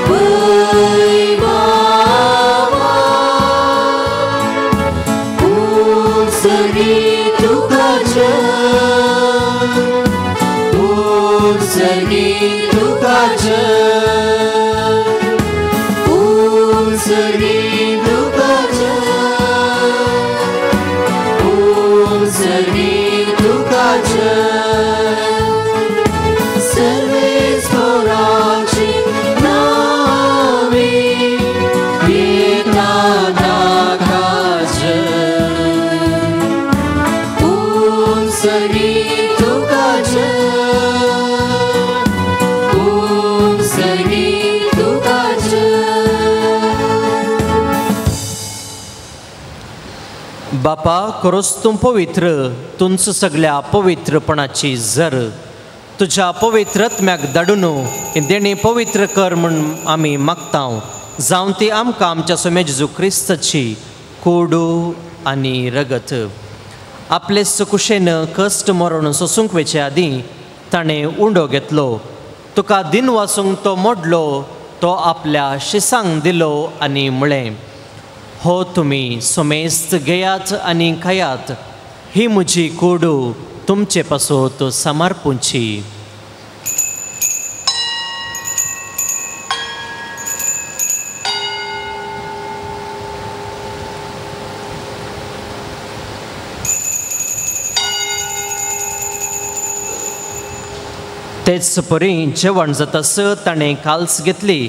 वैभवान. उत्सर्गी तुका जय, उत्सर्गी तुका जय, उत्सर्गी तुका जय, उत्सर्गी तुका जय. सर्वेस्पराची नावे येता ताका जय, उत्सर्गी तुका जय, उत्सर्गी तुका जय. बापा खरोच तूं पवित्र, तुमच सगळ्या पवित्रपणाची जर तुज्या पवित्रत्म्याक धाडून हें देणें पवित्र कर म्हूण आमी मागता. जावं ती आमकां आमच्या सोम्या जेजू क्रिस्ताची कोडू आनी रगत. आपले सुकुशेन कश्ट मरण सोसूंक वेचे आदीं ताणें उंडो घेतलो, तुका दिन वासूंक तो मोडलो, तो आपल्या शिसांक दिलो आनी म्हळें, हो तुमी समेस्त घेयात आनी खायात, ही म्हजी कोडू तुमचे पासत समर्पूंची. तेच परी जेवण जातास ताणें काल्स घेतली,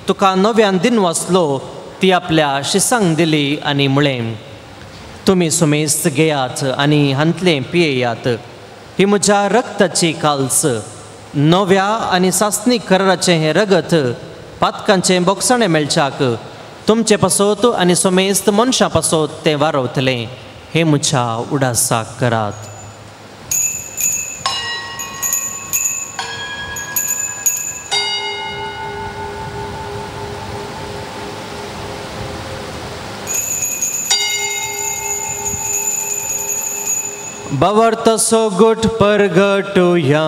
तुका नव्यान दिन वाचलो, ती आपल्या शिसांक दिली आनी म्हळें, तुमी सुमेस्त घेयात आनी हांतलें पियेयात, ही म्हज्या रक्ताची काल्स, नव्या आनी सासणीक कराराचें हें रगत पातकांचें बोगसाणें मेळच्याक तुमचे पासत आनी सुमेस्त मनशां पासत तें वारवतलें. हें म्हज्या उडासाक करात. बावर्त सोगट परगटुया.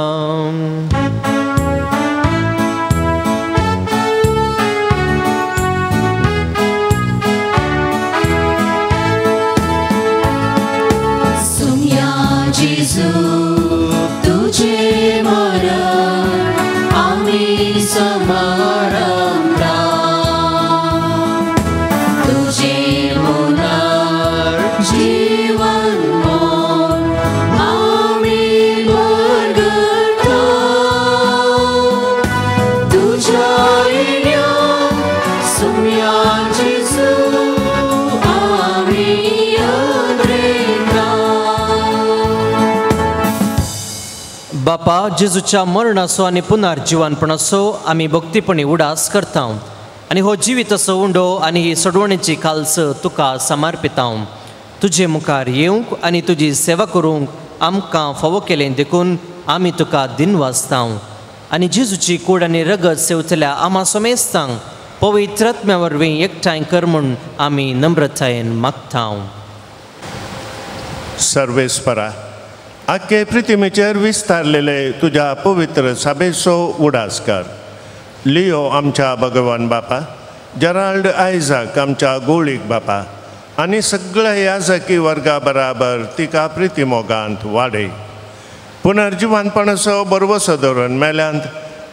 सुम्या जेजू तुझे मरण आमी समारंभा, तुझे पुनर्जीवन बापा जेजूच्या मरणाचो आनी पुनर्जिवनपणाचो आमी भक्तीपणी उडास करता आनी हो जिवीत असो उंडो आनी ही सोडवणेची काल्स तुका समर्पिता. तुजे मुखार येवंक आनी तुजी सेवा करूंक आमकां फावो केलें देखून आमी तुका दिनवासता आनी जेजूची कूड आनी रगत सेवतल्या आमा समेस्तांक पवित्र आत्म्या वरवीं एकठांय कर म्हूण आमी नम्रतायेन मागता. सर्वेस्परा, आख्खे पृथ्वीचेर विस्तारलेले तुज्या पवित्र सभेचो उडास कर. लियो आमच्या भगवान बापा, जेराल्ड आयझाक आमच्या गोळीक बापा आनी सगळ्या याजकी वर्गा बराबर तिका प्रितीमोगांत वाडय. पुनर्जिवानपणाचो बरवसो धरून मेल्यांत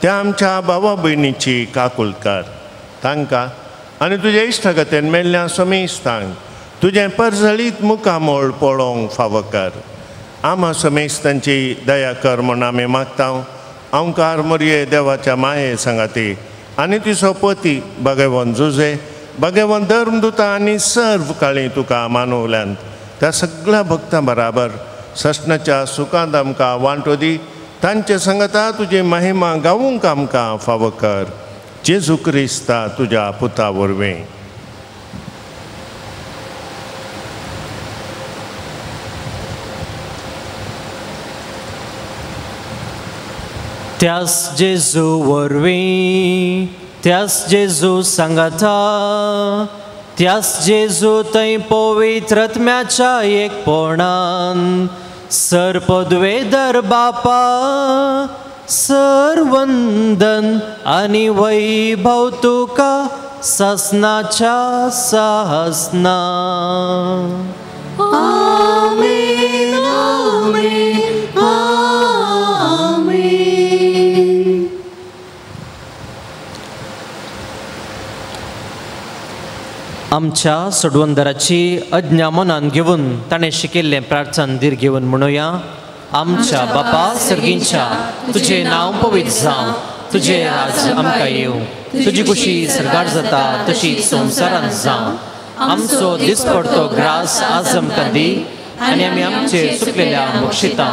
त्या आमच्या भावा भयणीची काकूल कर. तांकां आनी तुज्या इश्टागतेन मेल्ल्या समेस्तांक तुजें परजळीत मुखामोळ पळोवंक फावो कर. आमा समेस्तांची दया कर म्हूण आमी मागता. ओंकार मोरये देवाच्या माये सांगाती आनी तिचो पती भगवान जुजे, भगवान धर्मदुता आनी सर्व काळी तुका मानवल्यान त्या सगळ्या भक्तां बराबर ससनाच्या सुखांत आमकां वांटो दी. तांचे सांगता तुजी महिमा गावूंक आमकां फावो कर. जेजू क्रिस्ता तुज्या पुता वरवीं. त्यास जेजू वरवीं, त्यास जेजू सांगाता, त्यास जेजू थंय पवित्र आत्म्याच्या एकपणान सर पदवेदर बापा सर वंदन आनी वैभव तुका ससनाच्या सहसना. आमेन, आमेन, आमेन. आमच्या सोडवंदराची अज्ञा मनान घेवन ताणें शिकिल्लें प्रार्थन धीर घेवन म्हणुया. आमच्या बापा सर्गींच्या, तुजें नांव पवित्र जावं, तुजें राज आमकां येवं, तुजी खुशी सर्गार जाता तशी संवसारांत जावं. आमचो दिसपडतो ग्रास आज आमकां दी आनी आमी आमचे चुकलेल्या बक्षिता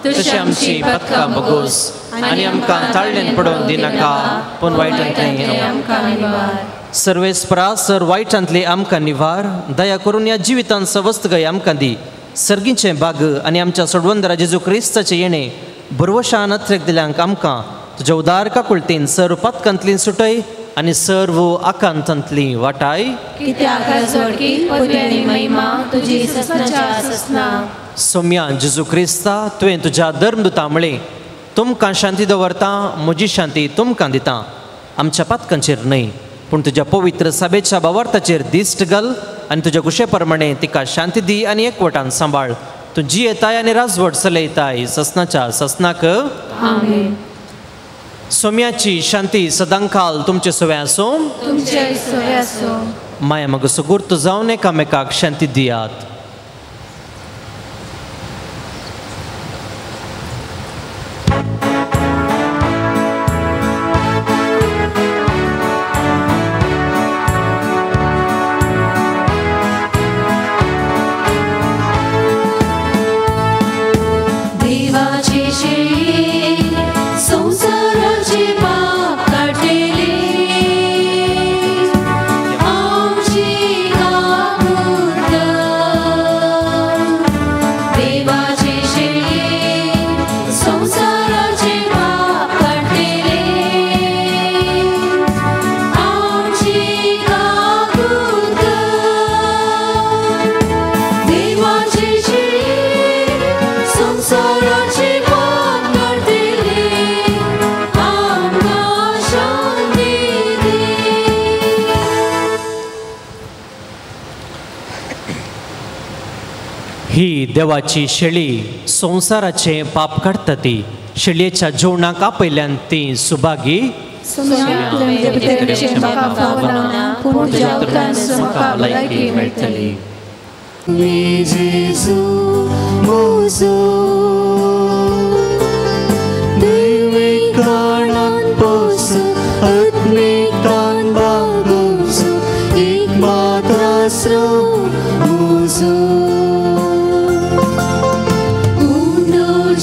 तशी आमची पथकां बगोस आनी आमकां ताळ्ळेन पडोवन दिनाका, पूण वायटांतलें आमकां निवार. सर्वेस्परा सर वायटांतले आमकां निवार. दया करून ह्या जिवितांत सवस्तगाय आमकां दी. सर्गीचें बाग आनी आमच्या सोडवंदरा जेजू क्रिस्ताचें येणें भरवशान अत्रेक दिल्यांक आमकां तुज्या उदार काकुळतेन सर्व पातकांतली सुटय आनी सर्व आकांतांतली वाटाय. कित्याक जोडकी पदवी आनी महिमा तुजी ससनाच्या ससना. सोम्या जेजू क्रिस्ता, तुवें तुज्या धर्मदुता म्हळें, तुमकां शांती दवरता, म्हजी शांती तुमकां दिता. आमच्या पातकांचेर न्हय पूण तुज्या पवित्र सभेच्या भावार्थाचेर दिश्ट घाल आनी तुज्या कुशे प्रमाणे तिका शांती दी आनी एकवटान सांबाळ. तूं जियेताय आनी राजवट चलयताय ससनाच्या ससनाक. आमेन. सोम्याची शांती सदांकाल तुमचे सवे आसूं. तुमचे सवे आसूं. माया मग सुगूर्त जावन एकामेकाक शांती दियात. ही देवाची शेळी संवसाराचें पाप काडटा ती शेळयेच्या जेवणाक आपयल्यान ती सुभागी. मेळटली.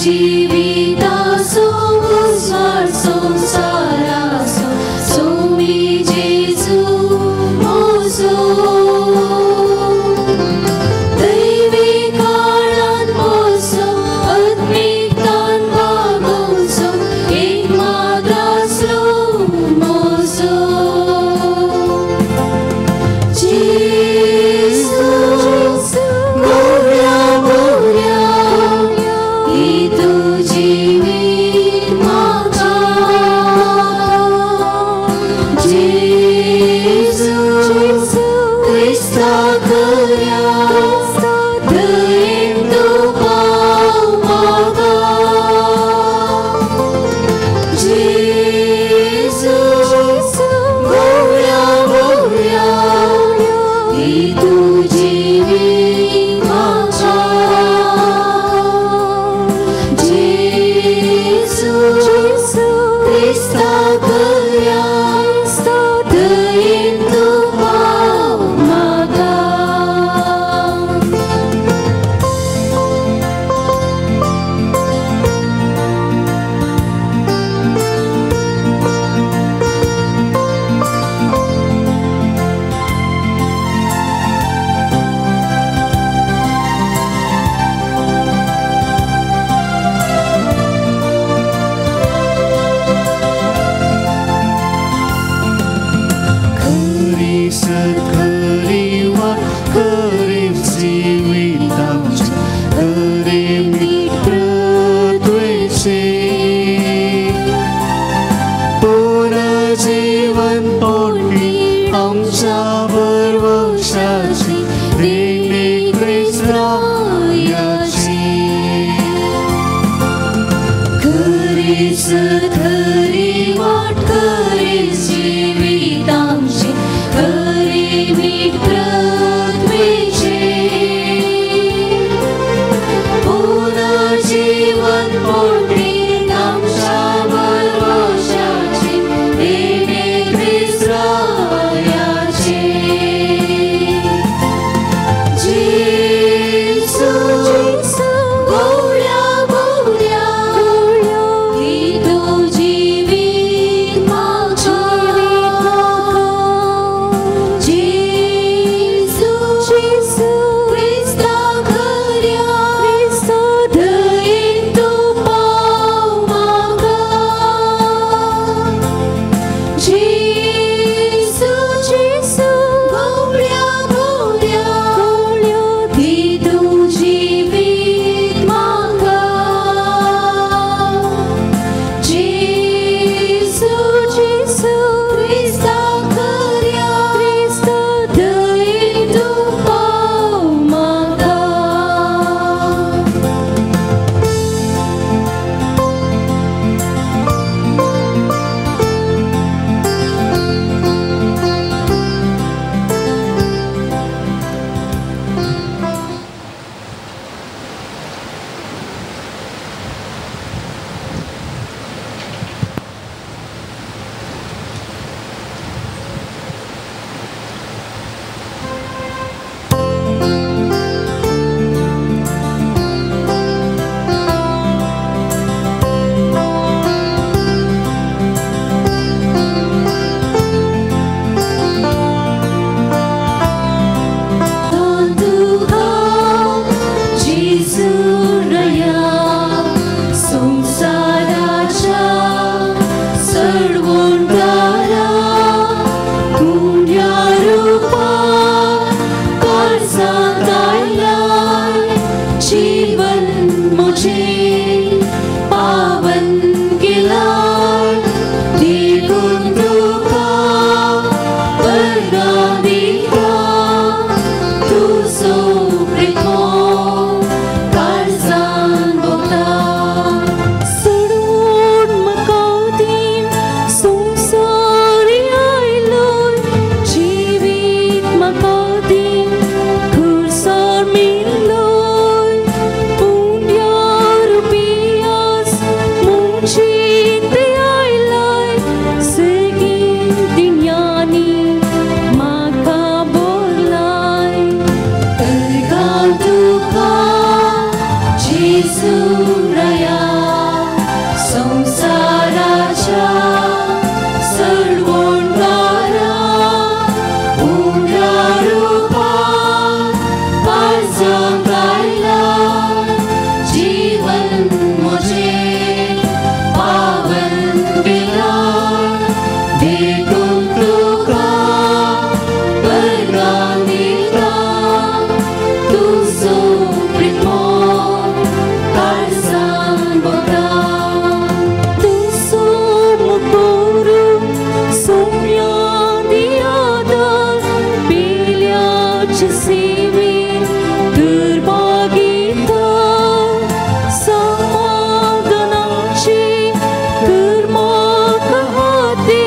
जीवितासो उजवाड संसारासो सोमी जेजू मोजो दैवी काळान मोजो खरी वाट खरें जिवीत आमचें खरें मित्रत्वेचें पुनर्जीवन पोटी आमच्या भरवशाची देणे क्रिस्ताची खरीच खरी वाट खरें जिवीत आमचें खरें मित्रत्वेचें पुनर्जीवन पोटी आमच्या भरवशाची देणे क्रिस्ताची जेजू गोड्या गोड्या दी तूं जिवीत म्हाका जेजू क्रिस्ता खऱ्या दयेन तूं पाव म्हाका जेजू गोड्या गोड्या दी तूं जिवीत म्हाका जेजू क्रिस्ता खऱ्या दयेन तूं पाव म्हाका. तुका जेजू रया संवसाराच्या सडवणदारा गुण्या रुपान काळजांत आयलाय जीवन म्हजें पावन केलाय देखून तुका वर्गां दिता तुजो प्रेमो काळजान भोगता. सोडून म्हाका दी संवसार आयलोय जिवीत म्हाका दी खुरसार मेल्लोय पुण्या रुपयास मुंजीत आयलाय सगळीं दिन्यांनी म्हाका बोरलाय. अर्गां तुका जेजू रया संवसाराच्या सडवणदारा उण्या रुपान काळजांत आयलाय जीवन म्हजें पावन केलाय देखून तुका वर्गां दिता तुजो प्रेमो काळजान भोगता. तुजो मुकोरू सोम्या दियादार पेल्याचे सेवेन दुर्भागिता समाधानाची कर्माक हाती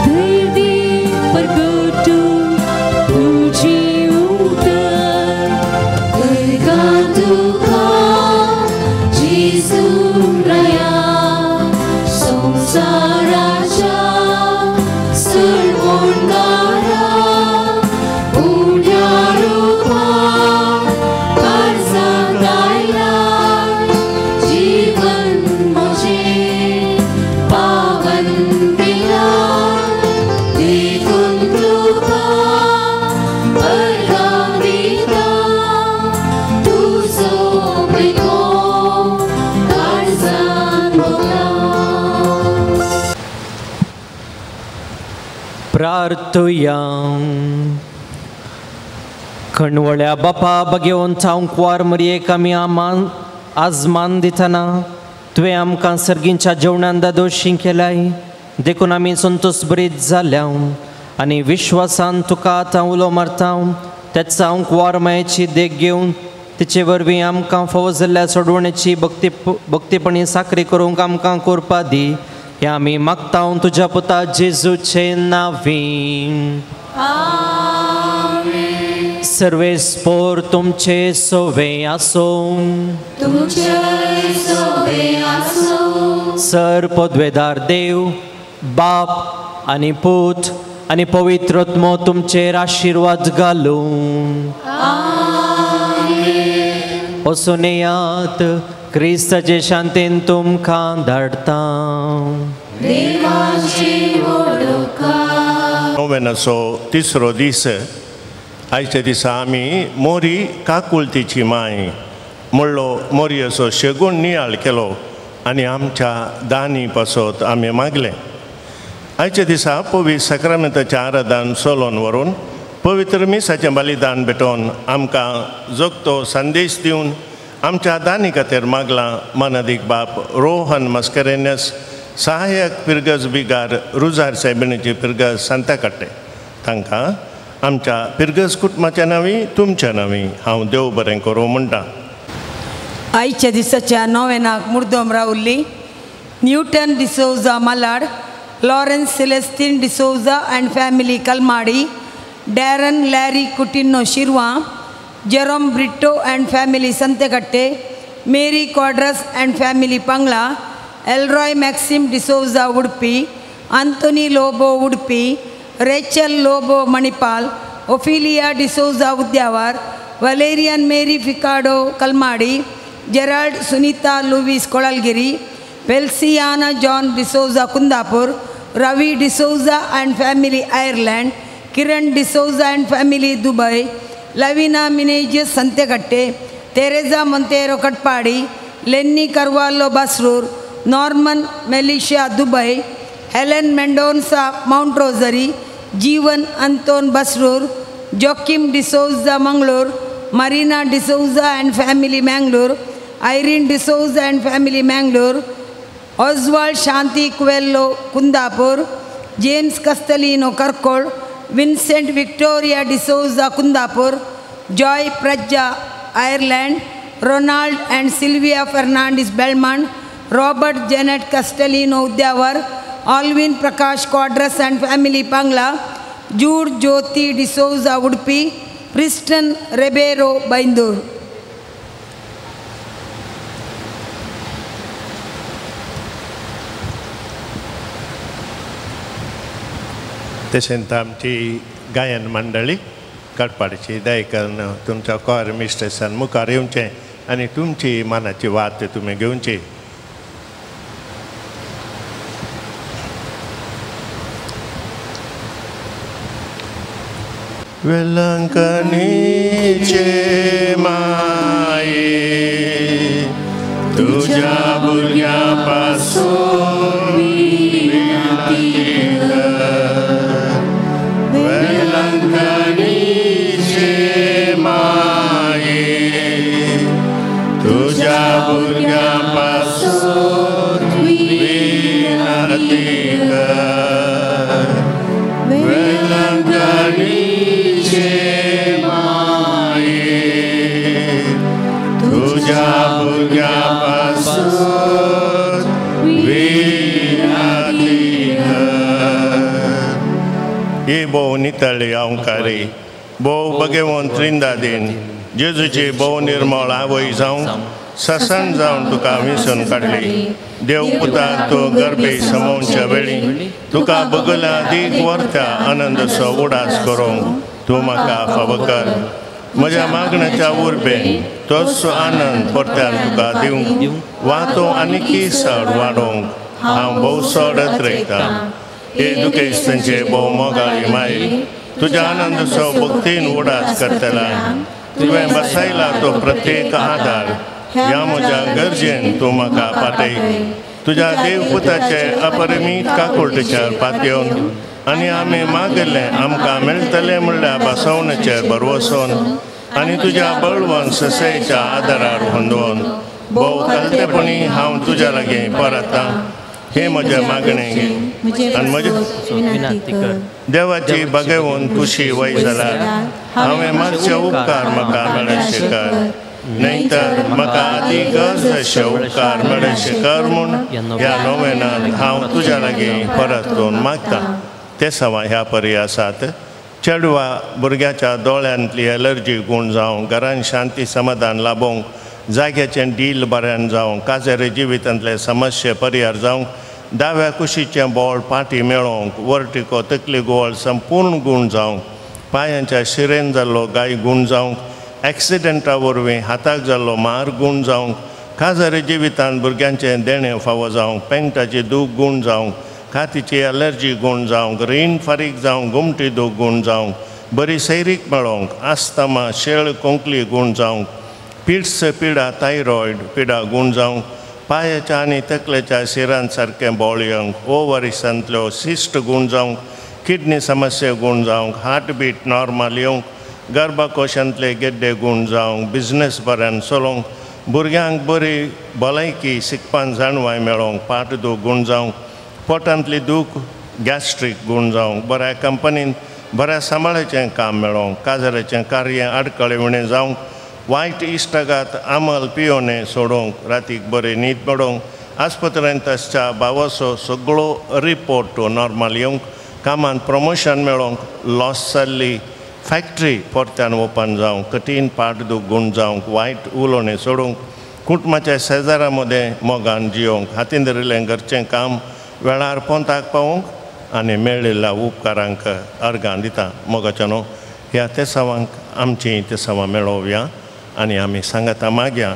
धैर्य परगटू तुजी उतर. अर्गां तुका जेजू रया संवसाराच्या सडवणदारा उण्या रुपान काळजांत आयलाय जीवन म्हजें पावन केलाय देखून तुका वर्गां दिता तुजो प्रेमो काळजान भोगता. प्रार्थुया. खणवळ्या बापा बगेवन चावंकवार मरयेक आमी आजमान दितना तुवें आमकां सर्गींच्या जेवणान दादोशी केलाय, देखून आमी संतोश बरीत जाल्या आनी विश्वासान तुका आतां उलो मारता. त्याच चावंकवार मायेची देख घेवन तिचे वरवीं आमकां फावो जाल्ल्या सोडवणेची भक्तीपणी साकरी करूंक आमकां कोरपा दी. ह्या आमी मागता तुज्या पुता जेजूचे नांवी. सर्वेस्पोर तुमचे सोवे आसूं. सर पदवेदार देव बाप आनी पूत आनी पवित्र आत्मो तुमचेर आशिर्वाद घालूं. वचून येयात, क्रिस्ताचे शांतीन तुमकां धाडटा. नोवेनाचो तिसरो दीस. आयच्या दिसा आमी मोरी काकुळतीची माय म्हणलो मोरयेचो शेगूण नियाळ केलो आनी आमच्या दानी पासत आमी मागलें. आयच्या दिसा पवित्र साक्रामेंताचें आराधन सोलोन व्हरून पवित्र मिसाचें बलिदान भेटोवन आमकां जगतो संदेश दिवन आमच्या दानी खातीर मागलां. मानादीक बाप रोहन मस्करेन्यस, सहायक पिरगज बिगार रुजार सायबिणीची पिरगज सांताकाटे, तांकां आमच्या पिरगज कुटुंबाच्या नांवी तुमच्या नांवी हांव देव बरें करूं म्हणटा. आयच्या दिसाच्या नोवेनाक मुर्दम रावल्ली Newton D'Souza Malad, Lawrence Celestine D'Souza and family Kalmadi, Darren Larry Coutinho Shirva, Jerome Britto and family Santhekatte, Mary Quadras and family Pangla, Elroy Maxim D'Souza Udupi, Anthony Lobo Udupi, Rachel Lobo Manipal, Ophelia D'Souza Udyavar, Valerian Mary Ficado Kalmadi, Gerald Sunita Louis Kolalgiri, Feliciana John D'Souza Kundapur, Ravi D'Souza and family Ireland, Kiran D'Souza and family Dubai, Lavina Menezes Santhekatte, Teresa Monteiro Katpadi, Lenny Carvalho Basrur, Norman Melisha Dubai, Helen Mendonca Mount Rosary, Jeevan Anton Basrur, Joachim D'Souza Mangalore, Marina D'Souza and family Mangalore, Irene D'Souza and family Mangalore, Oswald Shanti Coelho Kundapur, James Castelino Karkal, Vincent Victoria D'Souza Kundapur, Joy Praja Ireland, Ronald and Sylvia Fernandes Belmont, Robert Janet Castelino Udyavar, Alvin Prakash Quadras and family Pangla, Jude Jyoti D'Souza Udupi, Priston Ribeiro Byndoor. तशेंच आमची गायन मंडळी काडपाडची दयकन तुमच्या core मिस्ट्रेसान मुखार येवचें आनी तुमची मनाची वात तुमी घेवची. वेलंकणीचे माये तुझ्या भुरग्यां पासून विनंती कर. वेलंकणीचे माये तुझ्या भुरग्यां पासून विनंती कर. वेलंकणीचे माये तुझ्या भुरग्यां पासून विनंती कर. ही भोव नितळी अहंकारी भोव भगवंत त्रिंदादीन जेजूची भोव निर्मळ आवय जावंक ससन जावन तुका विसून काडली. देव पुता तूं गर्भे समोवच्या वेळी तुका बगला दीग व्हरता आनंदाचो उडास करूंक तूं म्हाका फावो कर. म्हज्या मागण्याच्या उर्बेन तोच आनंद परत्यान तुका दिवंक वा तूं आनीकय चड वाडोवंक हांव भोव चड अत्रेकतां. हे दुखेस्तांचे भोव मोगाळी माय तुज्या आनंदाचो भक्तीन उडास करतला तुवें बसयला तो प्रत्येक आदार ह्या म्हज्या गरजेन तूं म्हाका पाटय. तुज्या देवपुताचे अपरिमीत काकुळटेचेर पातयेवन आनी आमी मागिल्लें आमकां मेळटलें म्हणल्यार बसवणेचेर भरवसून आनी तुज्या बळवंत ससेच्या आदारार होंदोवन भोव कलतेपणी हांव तुज्या लागीं परतां. हे म्हजें मागणें आनी म्हजें देवाची बगेवन खुशी वय जाल्यार हांवें मातशे उपकार म्हाका मेळशे कर, न्हय तर म्हाका आदी गरज अशे उपकार मेळशे कर म्हूण ह्या नोवेनांत हांव तुज्या लागीं परतून मागतां. ते सवा ह्या परी आसात. चेडवा भुरग्याच्या दोळ्यांतली एलर्जी गूण जावं, घरान शांती समाधान लाबोवंक, जाग्याचें डील बऱ्यान जावं, काजेरे जिवितांतले समस्ये परिहार जावंक, दाव्या कुशीचें बोळ पाटी मेळोवंक, वर्टिको तकली गोळ संपूर्ण गूण जावंक, पांयांच्या शिरेन जाल्लो गाय गूण जावंक, एक्सिडंटा वरवीं हाताक जाल्लो मार गूण जावंक, काजारी जिवितांत भुरग्यांचें देणें फावो जावंक, पेंटाची दूख गूण जावंक, कातीची एलर्जी गूण जावंक, रीण फारीक जावंक, गोमटी दूख गूण जावंक, बरी सैरीक मेळोवंक, आस्तमा शेळ कोंकली गूण जावंक, पिड्स पिडा थायरॉयड पिडा गूण जावंक, पांयाच्या आनी तकलेच्या शिरान सारकें बोळ येवंक, ओवरिसांतल्यो सिस्ट गूण जावंक, किडनी समस्या गूण जावंक, हार्टबीट नॉर्मल येवंक, गर्भकोशांतले गेड्डे गूण जावंक, बिजनेस बऱ्यान चलोवंक, भुरग्यांक बरी भलायकी शिकपान जाणवाय मेळोवंक, पाट दूख गूण जावंक, पोटांतली दूख गॅस्ट्रीक गूण जावंक, बऱ्या कंपनीन बऱ्या सांबाळाचें काम मेळोवंक, काजराचें कार्य आडखळे उणें जावंक, वायट इश्टागात आमल पियोने सोडोवंक, रातीक बरी न्हीद मेळोवंक, आस्पत्रेंत आसच्या भावाचो सगळो रिपोर्ट नॉर्मल येवंक, कामांत प्रमोशन मेळोवंक, लॉस जाल्ली फॅक्ट्री परत्यान ओपन जावंक, कठीण पाट दूख गूण जावंक, वायट उलोवणें सोडूंक, कुटुंबाच्या शेजारा मदें मोगान जियोवंक, हातीन धरिल्लें घरचें काम वेळार पोंताक पावोवंक आनी मेळिल्ल्या उपकारांक अर्गां दिता. मोगाच्या न्हू ह्या तेसावांक आमचीं तेसावां मेळोवया आनी आमी सांगता मागया.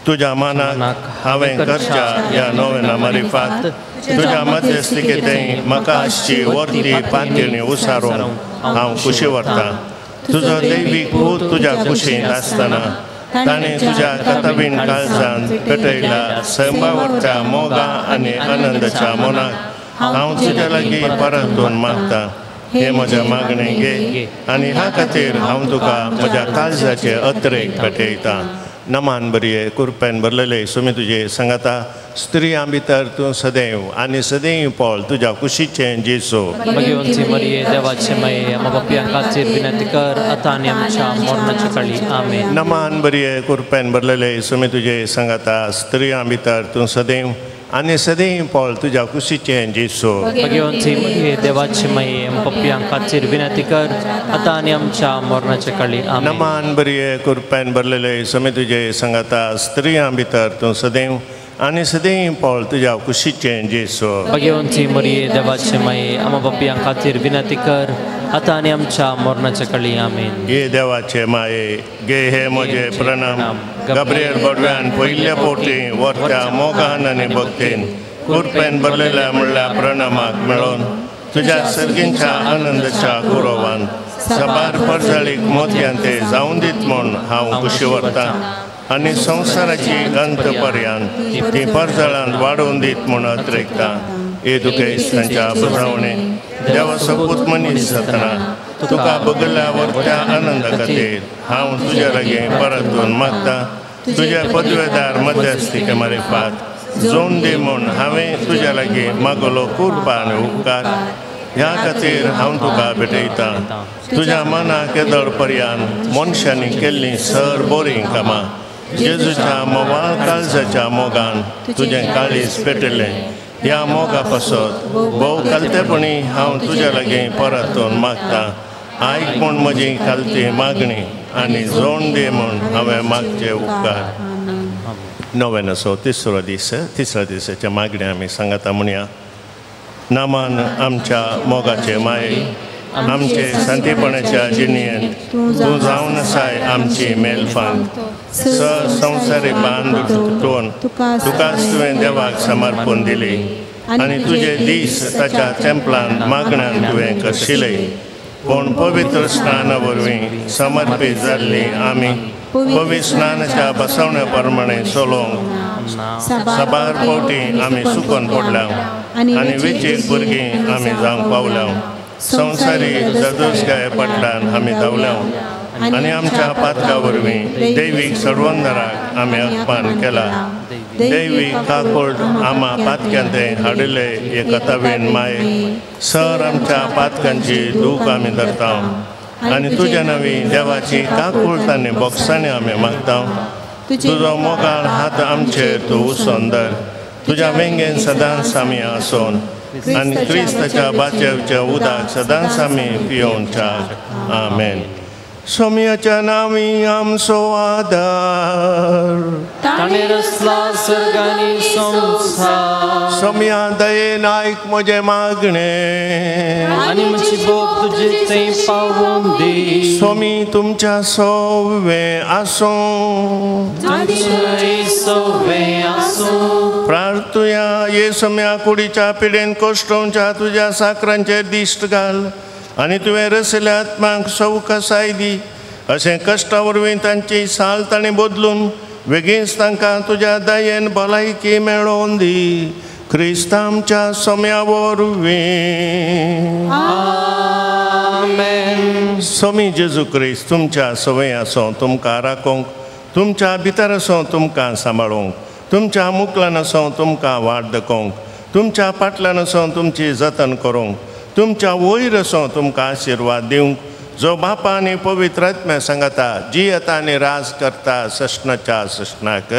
तुज्या मानाक हांवें करच्या ह्या नोवेना मारिफात तुज्या मध्यस्थिकेंत म्हाका आसची वर्ती पातयेणी उसारूंक हांव खुशी व्हरतां. तुजो दैवीक पूत तुज्या कुशींत आसतना ताणें तुज्या कथबीन काळजान पेटयला सैमावरच्या मोगा आनी आनंदाच्या मनाक हांव तुज्या लागीं परतून मागतां. हे म्हज्या मागणें घे आनी ह्या खातीर हांव तुका म्हज्या काळजाचे अत्रेक पेटयतां. नमान बरये कुरपेन भरलेले सुमी तुजे सांगाता, स्त्रियां भितर तूं सदैव आनी सदैव पळ तुज्या कुशीचें जेजू. भगवंती मरिये देवाचे माये आमच्या पापयां खातीर विनंती कर आतां आनी आमच्या मरणाच्या काळी. आमेन. नमान बरये कुरपेन भरलेले सुमी तुजे सांगाता, स्त्रियां भितर तूं सदैव आनी सदैव पळ तुज्या कुशीचें जेजू. भगवंती मरिये देवाचे माये आमच्या पापयां खातीर विनंती कर आतां आनी आमच्या मरणाच्या काळी. आमेन. नमान बरये कुरपेन भरलेले सुमी तुजे सांगाता, स्त्रियां भितर तूं सदैव आनी सदैव पळ तुज्या कुशीचें जेजू. भगवंती मरिये देवाचे माये आमच्या पापयां खातीर विनंती कर आतां आनी आमच्या मरणाच्या काळी. आमेन. हे देवाचे माये गे हे म्हजे प्रणाम. गब्रियल बडव्यान पयल्या पोटी वरत्या मोगान आनी भक्तीन कुरपेन भरलेल्या म्हणल्या प्रणामाक मेळोवन तुज्या सर्गींच्या आनंदाच्या कुरोवान सबार परजळीक मोतयान ते जावन दीत म्हूण हांव खुशी व्हरतां आनी संवसाराची अंत पर्यान ती परजळान वाडोवन दीत म्हूण अत्रेकतां. हे दुखेस तांच्या बजावणे देवा सपूत मनीस जातना तुका बगल्या वरत्या आनंदा खातीर हांव तुज्या लागीं परतून मागतां. तुज्या पदवेदार मध्यस्थिके मारिफात जोन दी म्हूण हांवें तुज्या लागीं मागलो कुरपा आनी उपकार. ह्या खातीर हांव तुका भेटयतां. तुज्या मनाक येदोळ पर्यान मनशांनी केल्लीं सर बोरीं कामां जेजूच्या मोवाळ काळजाच्या मोगान तुजें काळीज पेटलें. ह्या मोगा पासत भोव कालतेपणी हांव तुज्या लागीं परतून मागतां. आयक म्हूण म्हजी कालती मागणी आनी जोण दी म्हूण हांवें मागचे उपकार. नव्यानसो तिसरो दीस. तिसऱ्या दिसाच्या मागणें आमी सांगता म्हणया. नामान आमच्या मोगाचे माये आमचे शांतीपणाच्या जिणयेंत तूं जावन आसाय आमची मेलफान. स संवसारी बांद तुटोवन तुकाच तुवें देवाक समर्पण दिली आनी तुजे दीस ताच्या तेंपलान मागण्यान तुवें करशिले. पूण पवित्र स्नाना वरवीं समर्पीत जाल्ली आमी पवित्र स्नानाच्या बसवण्या प्रमाणे चलोवंक साबार फावटी आमी सुकून पडल्या. आनी वेचीक भुरगीं आमी जावंक पावल्या. संवसारीक जदोसकाये फाटल्यान आमी धांवल्या आनी आमच्या पातका वरवीं दैवीक सडवंदराक आमी अपमान केला. दैवीक काकोड आमा पातक्यांत हाडिल्ले एक कथावीण माय सर आमच्या पातकांची दूख आमी धरता आनी तुज्या नवी देवाची काकूळट आनी बोगसाणी आमी मागता. तुजो मोगाळ हात आमचेर तूं उसोन धर. तुज्या वेंगेन सदांच आमी आसोन आनी क्रिस्ताच्या बाचेवच्या उदक सदांच आमी पियोवच्या. आमेन. सोम्याच्या नांवी आमचो आदार. ताणें रचला सर्ग आनी संवसार. सोम्या दयेन आयक म्हजें मागणें आनी म्हजी बोब तुजे थंय पावोवंक दी. सोमी तुमच्या सवें आसूं. तुमचें सवें आसूं. प्रार्थुया. ये सोम्या कुडीच्या पिडेन कोश्टोवच्या तुज्या साकरांचेर दिश्ट घाल आनी तुवें रसल्या आत्माक सवकसाय दी. अशें कश्टा वरवीं तांची साल तांणी बदलून बेगीनच तांकां तुज्या दयेन भलायकी मेळोवन दी. क्रिस्त आमच्या सोम्या वरवीं. आमेन. सोमी जेजू क्रिस्त तुमच्या सवय आसूं तुमकां राखूंक, तुमच्या भितर आसूं तुमकां सांबाळूंक, तुमच्या मुकल्यान आसूं तुमकां वाट दाखोवंक, तुमच्या फाटल्यान आसूं तुमची जतन करूंक, तुमच्या वयर आसूं तुमकां आशिर्वाद दिवंक, जो बापा आनी पवित्र आत्म्या सांगता जियेता आनी राज करता सश्णाच्या सश्णाक.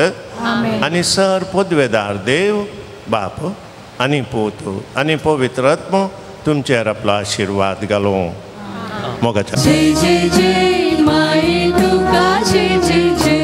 आनी सर पदवेदार देव बाप आनी पूत आनी पवित्र आत्मो तुमचेर आपलो आशिर्वाद घालूं. मोगाच्या जय जय जय माई तुका जय जय जय.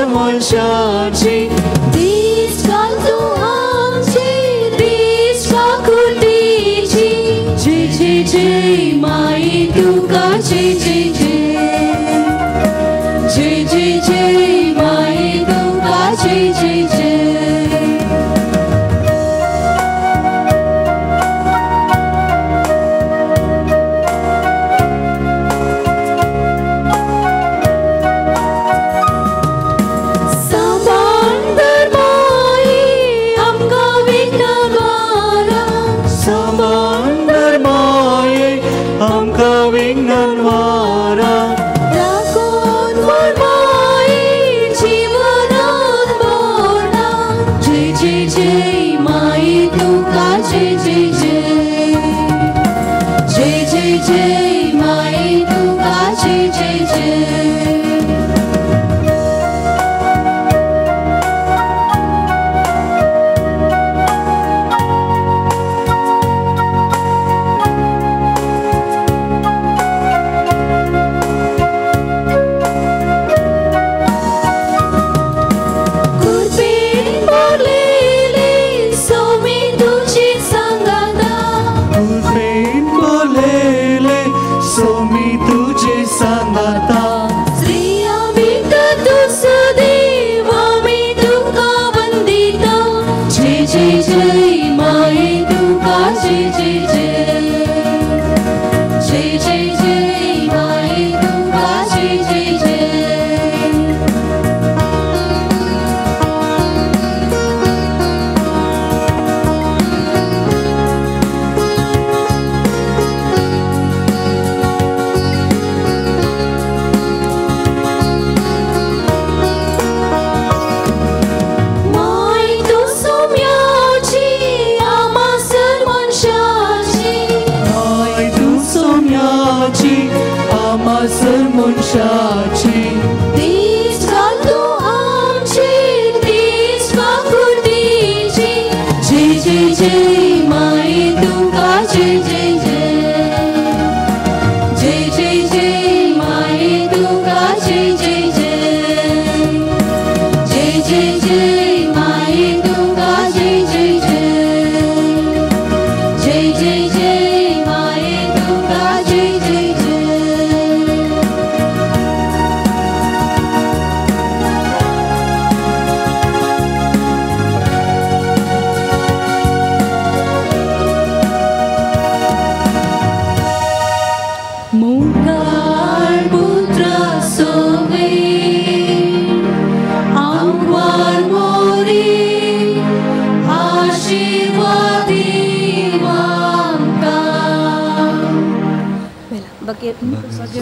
मनशाची दीस घाल तूं आमची दीस काकुटीची. जय जय जय माई तुका जय जय जय. जय जय जय माई तुका जय जय जय.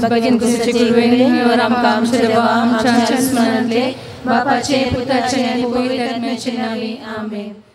भगिनी बापाचे पुताचे आनी पवित्र आत्म्याचे नांवी आमेन.